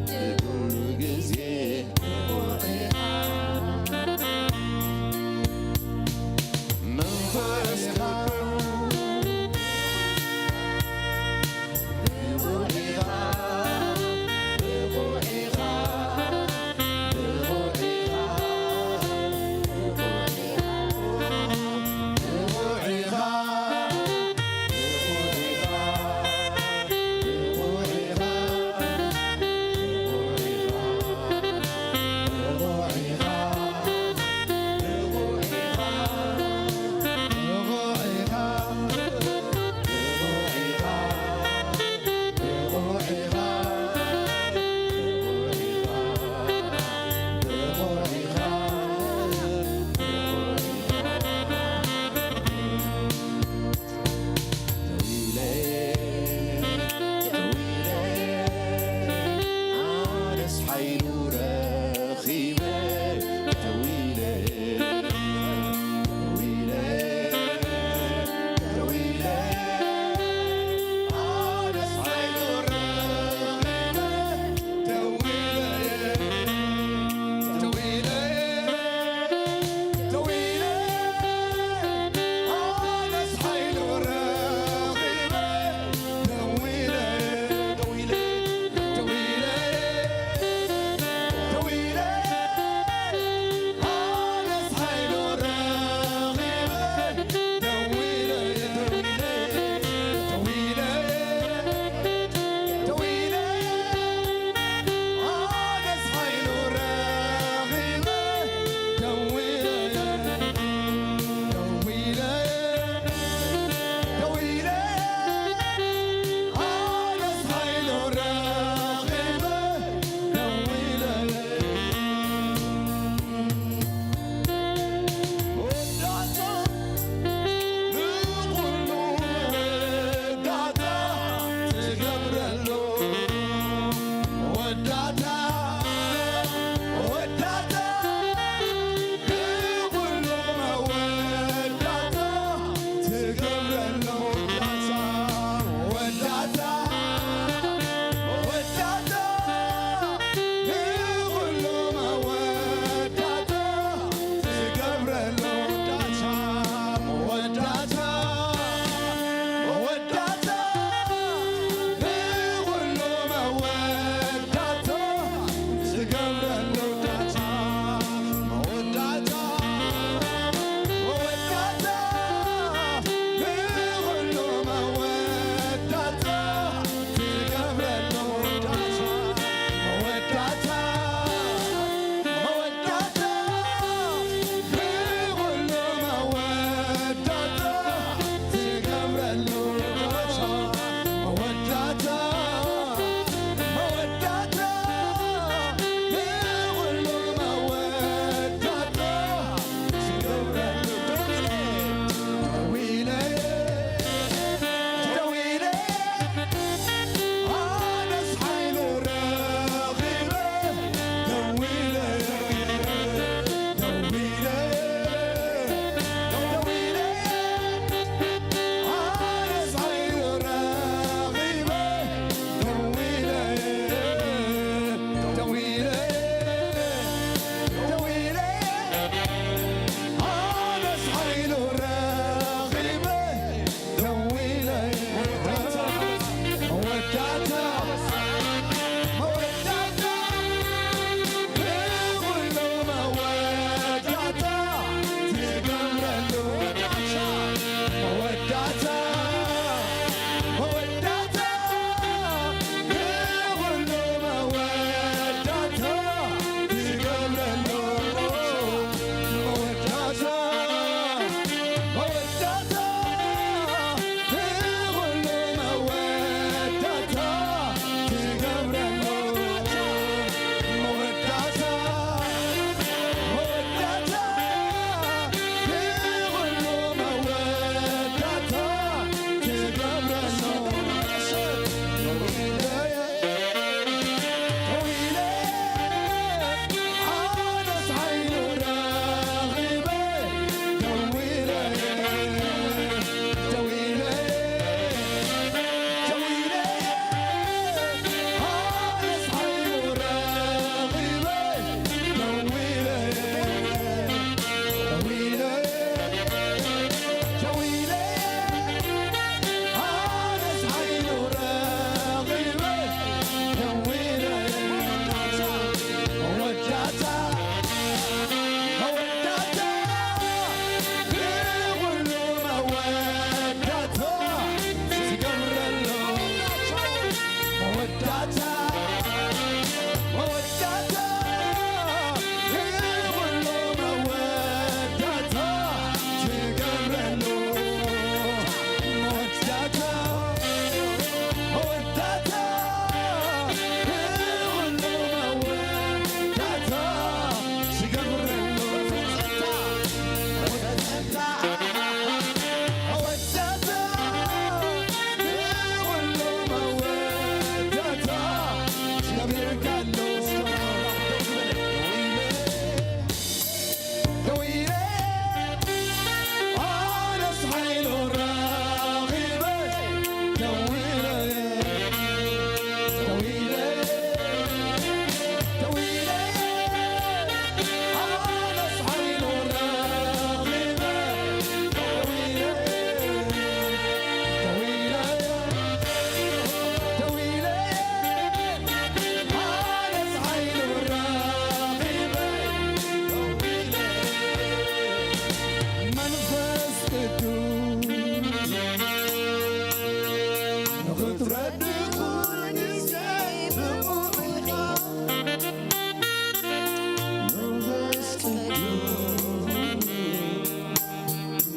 ንኹሉ ግዜ ብቑዕ ኢኻ። መንፈስ ቅዱስ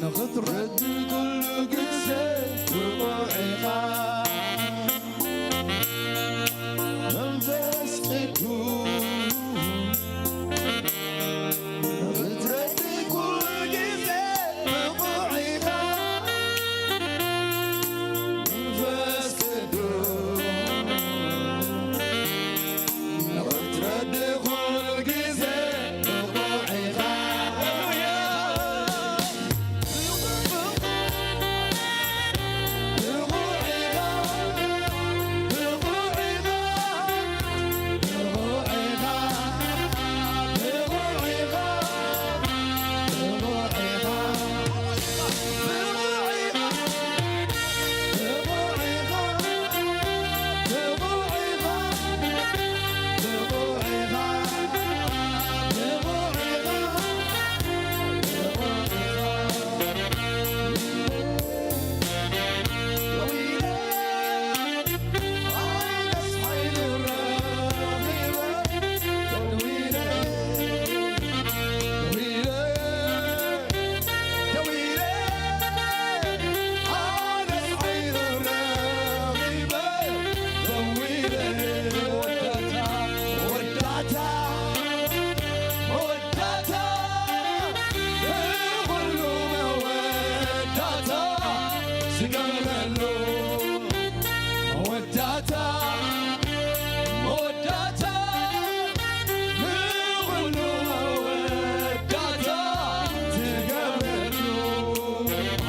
ንኽትረድ ኩሉ ግዜ ብቑዕ ኢኻ። መንፈስ ቅዱስ ንኽትረድ ኩሉ ግዜ ብቑዕ ኢኻ። መንፈስ ቅዱስ ንኽትረድ ኩሉ ግዜ ብቑዕ ኢኻ።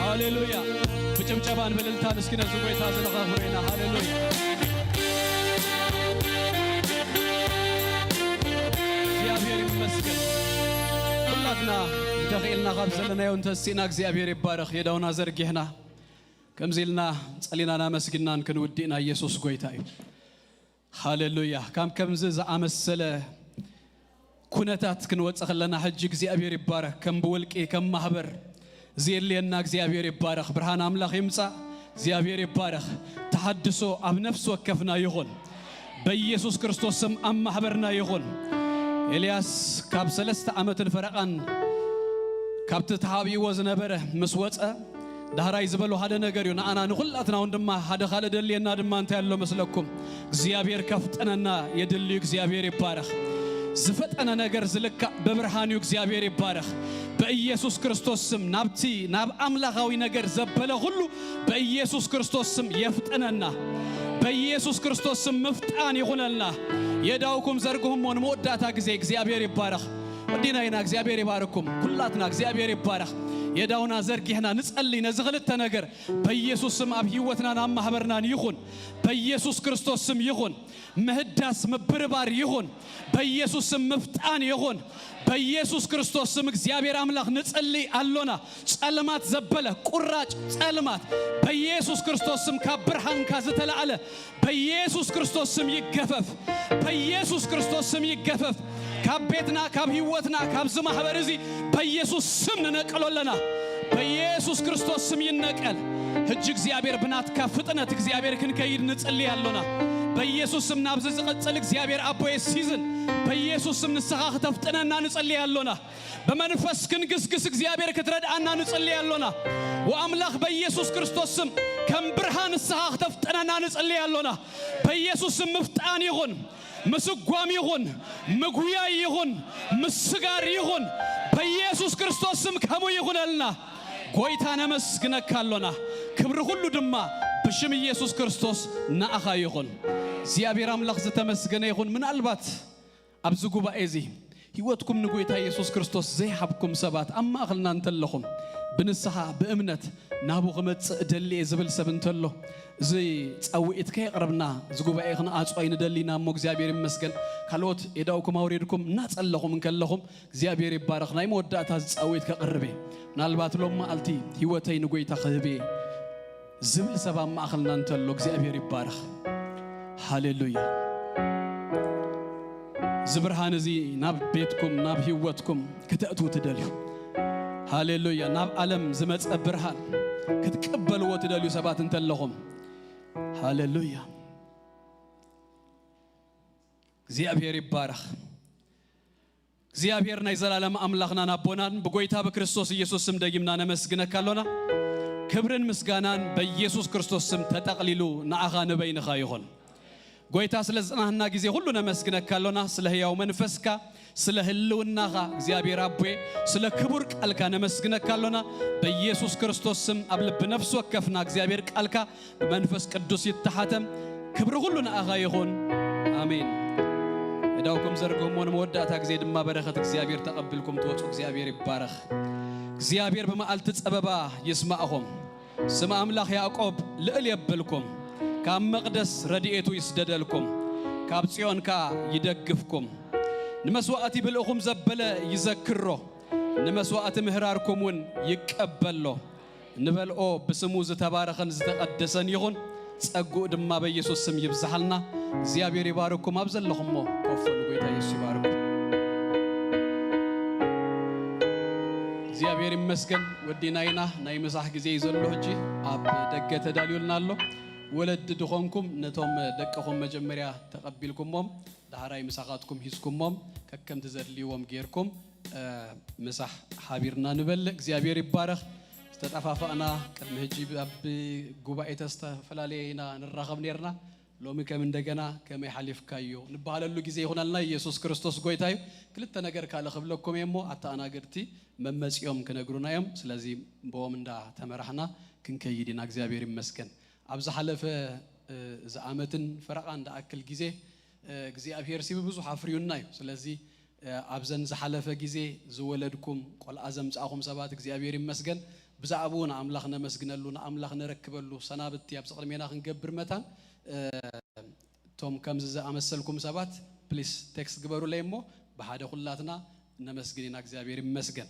ሃሌሉያ። ብጭብጨባን ብእልልታን እስኪ ነዚ ጎይታ እዚ ነኸብሮ ኢና። ሃሌሉያ። እግዚኣብሔር ይመስገን። ኩላትና እንተኽኢልና ካብ ዘለናዮ እንተስኢና እግዚኣብሔር ይባረኽ። የዳውና ዘርጊሕና ከምዚ ኢልና ጸሊናን ኣመስጊናን ክንውድእና ኢየሱስ ጎይታ እዩ። ሃሌሉያ። ካብ ከምዚ ዝኣመሰለ ኩነታት ክንወጽእ ከለና ሕጂ እግዚኣብሔር ይባረኽ። ከም ብውልቂ ከም ማህበር ዘየድልየና እግዚኣብሔር ይባረኽ። ብርሃን ኣምላኽ ይምጻእ። እግዚኣብሔር ይባረኽ። ተሓድሶ ኣብ ነፍሲ ወከፍና ይኹን። በኢየሱስ ክርስቶስ ስም ኣብ ማሕበርና ይኹን። ኤልያስ ካብ ሰለስተ ዓመትን ፈረቓን ካብቲ ተሓቢእዎ ዝነበረ ምስ ወጸ ዳህራይ ዝበሎ ሓደ ነገር እዩ። ንኣና ንኹላትና እውን ድማ ሓደ ካልእ ደልየና ድማ እንታይ ኣሎ መስለኩም? እግዚኣብሔር ከፍጠነና የድልዩ። እግዚኣብሔር ይባረኽ። ዝፈጠነ ነገር ዝልካእ ብብርሃን እዩ። እግዚኣብሔር ይባረኽ። በኢየሱስ ክርስቶስ ስም ናብቲ ናብ ኣምላኻዊ ነገር ዘበለ ኩሉ በኢየሱስ ክርስቶስ ስም የፍጠነና። በኢየሱስ ክርስቶስ ስም ምፍጣን ይኹነልና። የዳውኩም ዘርግሁሞ ንመወዳእታ ግዜ። እግዚኣብሔር ይባረኽ። ወዲና ኢና። እግዚኣብሔር ይባርኩም። ኩላትና እግዚኣብሔር ይባረኽ። የዳውና ዘርጊሕና ንጸልይ። ነዚ ክልተ ነገር በኢየሱስ ስም ኣብ ህይወትናን ኣብ ማህበርናን ይኹን። በኢየሱስ ክርስቶስ ስም ይኹን። ምህዳስ ምብርባር ይኹን። በኢየሱስ ስም ምፍጣን ይኹን። በኢየሱስ ክርስቶስ ስም እግዚኣብሔር ኣምላኽ ንጸልይ ኣሎና። ጸልማት ዘበለ ቁራጭ ጸልማት በኢየሱስ ክርስቶስ ስም ካብ ብርሃንካ ዝተላዕለ በኢየሱስ ክርስቶስ ስም ይገፈፍ። በኢየሱስ ክርስቶስ ስም ይገፈፍ። ካብ ቤትና፣ ካብ ህይወትና፣ ካብዚ ማሕበር እዚ በኢየሱስ ስም ንነቅሎ ኣለና። በኢየሱስ ክርስቶስ ስም ይነቀል። ሕጂ እግዚኣብሔር ብናትካ ፍጥነት እግዚኣብሔር ክንከይድ ንጽልይ ኣሎና። በኢየሱስ ስም ናብዚ ዝቐጽል እግዚኣብሔር ኣቦየ ሲዝን በኢየሱስ ስም ንስኻ ክተፍጥነና ንጽልይ ኣሎና። ብመንፈስ ክንግስግስ እግዚኣብሔር ክትረድኣና ንጽልይ ኣሎና። ወኣምላኽ በኢየሱስ ክርስቶስ ስም ከም ብርሃን ንስኻ ክተፍጥነና ንጽልይ ኣሎና። በኢየሱስ ስም ምፍጣን ይኹን፣ ምስጓም ይኹን፣ ምጉያይ ይኹን፣ ምስጋር ይኹን። በኢየሱስ ክርስቶስ ስም ከምኡ ይኹነልና። ጎይታ ነመስግነካ ኣሎና። ክብሪ ኩሉ ድማ ብሽም ኢየሱስ ክርስቶስ ንኣኻ ይኹን። እግዚኣብሔር ኣምላኽ ዝተመስገነ ይኹን። ምናልባት ኣብዚ ጉባኤ እዚ ህይወትኩም ንጎይታ ኢየሱስ ክርስቶስ ዘይሃብኩም ሰባት ኣብ ማእኸልና እንተለኹም፣ ብንስሓ ብእምነት ናብኡ ክመጽእ እደሊ እየ ዝብል ሰብ እንተሎ፣ እዚ ጻውዒት ከየቕረብና እዚ ጉባኤ ክንዓጾ ኣይንደሊ ኢና እሞ እግዚኣብሔር ይመስገን። ካልኦት የዳውኩም ኣውሪድኩም እናጸለኹም እንከለኹም እግዚኣብሔር ይባረኽ። ናይ መወዳእታ እዚ ጻውዒት ከቕርብ እየ። ምናልባት ሎም መዓልቲ ህይወተይ ንጎይታ ክህብ እየ ዝብል ሰብ ኣብ ማእኸልና እንተሎ እግዚኣብሔር ይባረኽ። ሃሌሉያ። እዚ ብርሃን እዚ ናብ ቤትኩም፣ ናብ ህይወትኩም ክተእትዉ ትደልዩ። ሃሌሉያ። ናብ ዓለም ዝመጸ ብርሃን ክትቅበልዎ ትደልዩ ሰባት እንተለኹም፣ ሃሌሉያ። እግዚኣብሔር ይባረኽ። እግዚኣብሔር ናይ ዘላለም ኣምላኽናን ኣቦናን ብጎይታ ብክርስቶስ ኢየሱስ ስም ደጊምና ነመስግነካ ኣሎና። ክብርን ምስጋናን በኢየሱስ ክርስቶስ ስም ተጠቕሊሉ ንኣኻ ንበይንኻ ይኹን። ጎይታ ስለ ዝጽናህና ግዜ ሁሉ ነመስግነካ ኣሎና። ስለ ህያው መንፈስካ፣ ስለ ህልውናኻ እግዚኣብሔር ኣቦዬ፣ ስለ ክቡር ቃልካ ነመስግነካ ኣሎና። በኢየሱስ ክርስቶስ ስም ኣብ ልቢ ነፍሲ ወከፍና እግዚኣብሔር ቃልካ ብመንፈስ ቅዱስ ይተሓተም። ክብሪ ኩሉ ንኣኻ ይኹን። ኣሜን። እዳውኩም ዘርግህሞ ንመወዳእታ ግዜ ድማ በረኸት እግዚኣብሔር ተቐቢልኩም ትወጹ እግዚኣብሔር ይባረኽ። እግዚኣብሔር ብመዓልቲ ጸበባ ይስማዕኹም። ስም ኣምላኽ ያዕቆብ ልዕል የብልኩም። ካብ መቕደስ ረድኤቱ ይስደደልኩም። ካብ ጽዮን ከኣ ይደግፍኩም። ንመስዋእቲ ብልእኹም ዘበለ ይዘክሮ። ንመስዋእቲ ምህራርኩም እውን ይቀበሎ። ንበልኦ ብስሙ ዝተባረኸን ዝተቐደሰን ይኹን። ጸግኡ ድማ በኢየሱስ ስም ይብዝሓልና። እግዚኣብሔር ይባርኩም። ኣብ ዘለኹሞ ኮፍ በሉ። ጎይታ ኢየሱስ ይባርኩም። እግዚኣብሔር ይመስገን። ወዲና ኢና። ናይ ምሳሕ ግዜ እዩ ዘሎ። ሕጂ ኣብ ደገ ተዳልዩልና ኣሎ። ወለዲ ድኾንኩም ነቶም ደቅኹም መጀመርያ ተቐቢልኩሞም፣ ዳሕራይ ምሳኻትኩም ሂዝኩሞም ከከምቲ ዘድልይዎም ጌርኩም፣ እ፣ ምሳሕ ሓቢርና ንበልዕ። እግዚኣብሔር ይባረኽ። ዝተጠፋፋእና ቅድሚ ሕጂ ኣብ ጉባኤ ዝተፈላለየ ኢና ንራኸብ ኔርና። ሎሚ ከም እንደገና ከመይ ሓሊፍካዮ ንበሃለሉ ግዜ ይኹነልና። ኢየሱስ ክርስቶስ ጎይታ እዩ። ክልተ ነገር ካልእ ክብለኩም እየ እሞ ኣተኣናገድቲ መመጺኦም ክነግሩና እዮም። ስለዚ ብኦም እንዳተመራሕና ክንከይድ ኢና። እግዚኣብሔር ይመስገን። ኣብ ዝሓለፈ፣ እ፣ እዚ ዓመትን ፈረቓን ዝኣክል ግዜ፣ እ፣ እግዚኣብሔር ሲ ብብዙሕ ኣፍርዩና እዩ። ስለዚ፣ እ፣ ኣብዘን ዝሓለፈ ግዜ ዝወለድኩም ቆልዓ ዘምጻእኹም ሰባት እግዚኣብሔር ይመስገን። ብዛዕባኡ ንኣምላኽ ነመስግነሉ፣ ንኣምላኽ ነረክበሉ ሰናብቲ ኣብዚ ቅድሜና ክንገብር መታን፣ እ፣ እቶም ከምዚ ዝኣመሰልኩም ሰባት ፕሊስ ቴክስት ግበሩለይ እሞ ብሓደ ኩላትና ነመስግን ኢና። እግዚኣብሔር ይመስገን።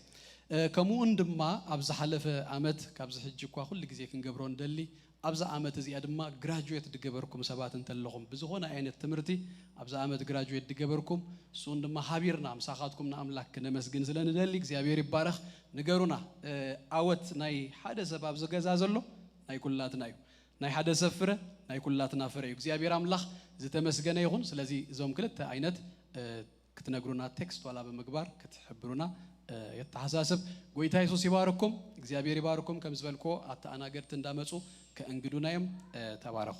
እ፣ ከምኡውን ድማ ኣብ ዝሓለፈ ዓመት ካብዚ ሕጂ እኳ ኩሉ ግዜ ክንገብሮ ንደሊ፣ ኣብዛ ዓመት እዚኣ ድማ ግራጁዌት ድገበርኩም ሰባት እንተለኹም፣ ብዝኾነ ዓይነት ትምህርቲ ኣብዛ ዓመት ግራጁዌት ድገበርኩም፣ እሱውን ድማ ሓቢርና ምሳኻትኩም ንኣምላክ ክነመስግን ስለ ንደሊ እግዚኣብሔር ይባረኽ። ንገሩና። እ፣ ዓወት ናይ ሓደ ሰብ ኣብዚ ገዛ ዘሎ ናይ ኩላትና እዩ። ናይ ሓደ ሰብ ፍረ ናይ ኩላትና ፍረ እዩ። እግዚኣብሔር ኣምላኽ ዝተመስገነ ይኹን። ስለዚ እዞም ክልተ ዓይነት፣ እ፣ ክትነግሩና ቴክስት ዋላ ብምግባር ክትሕብሩና፣ እ፣ የተሓሳስብ። ጎይታ የሱስ ይባርኩም። እግዚኣብሔር ይባርኩም። ከም ዝበልክዎ ኣተኣናገድቲ እንዳመጹ ከእንግዱና እዮም። እ፣ ተባረኹ።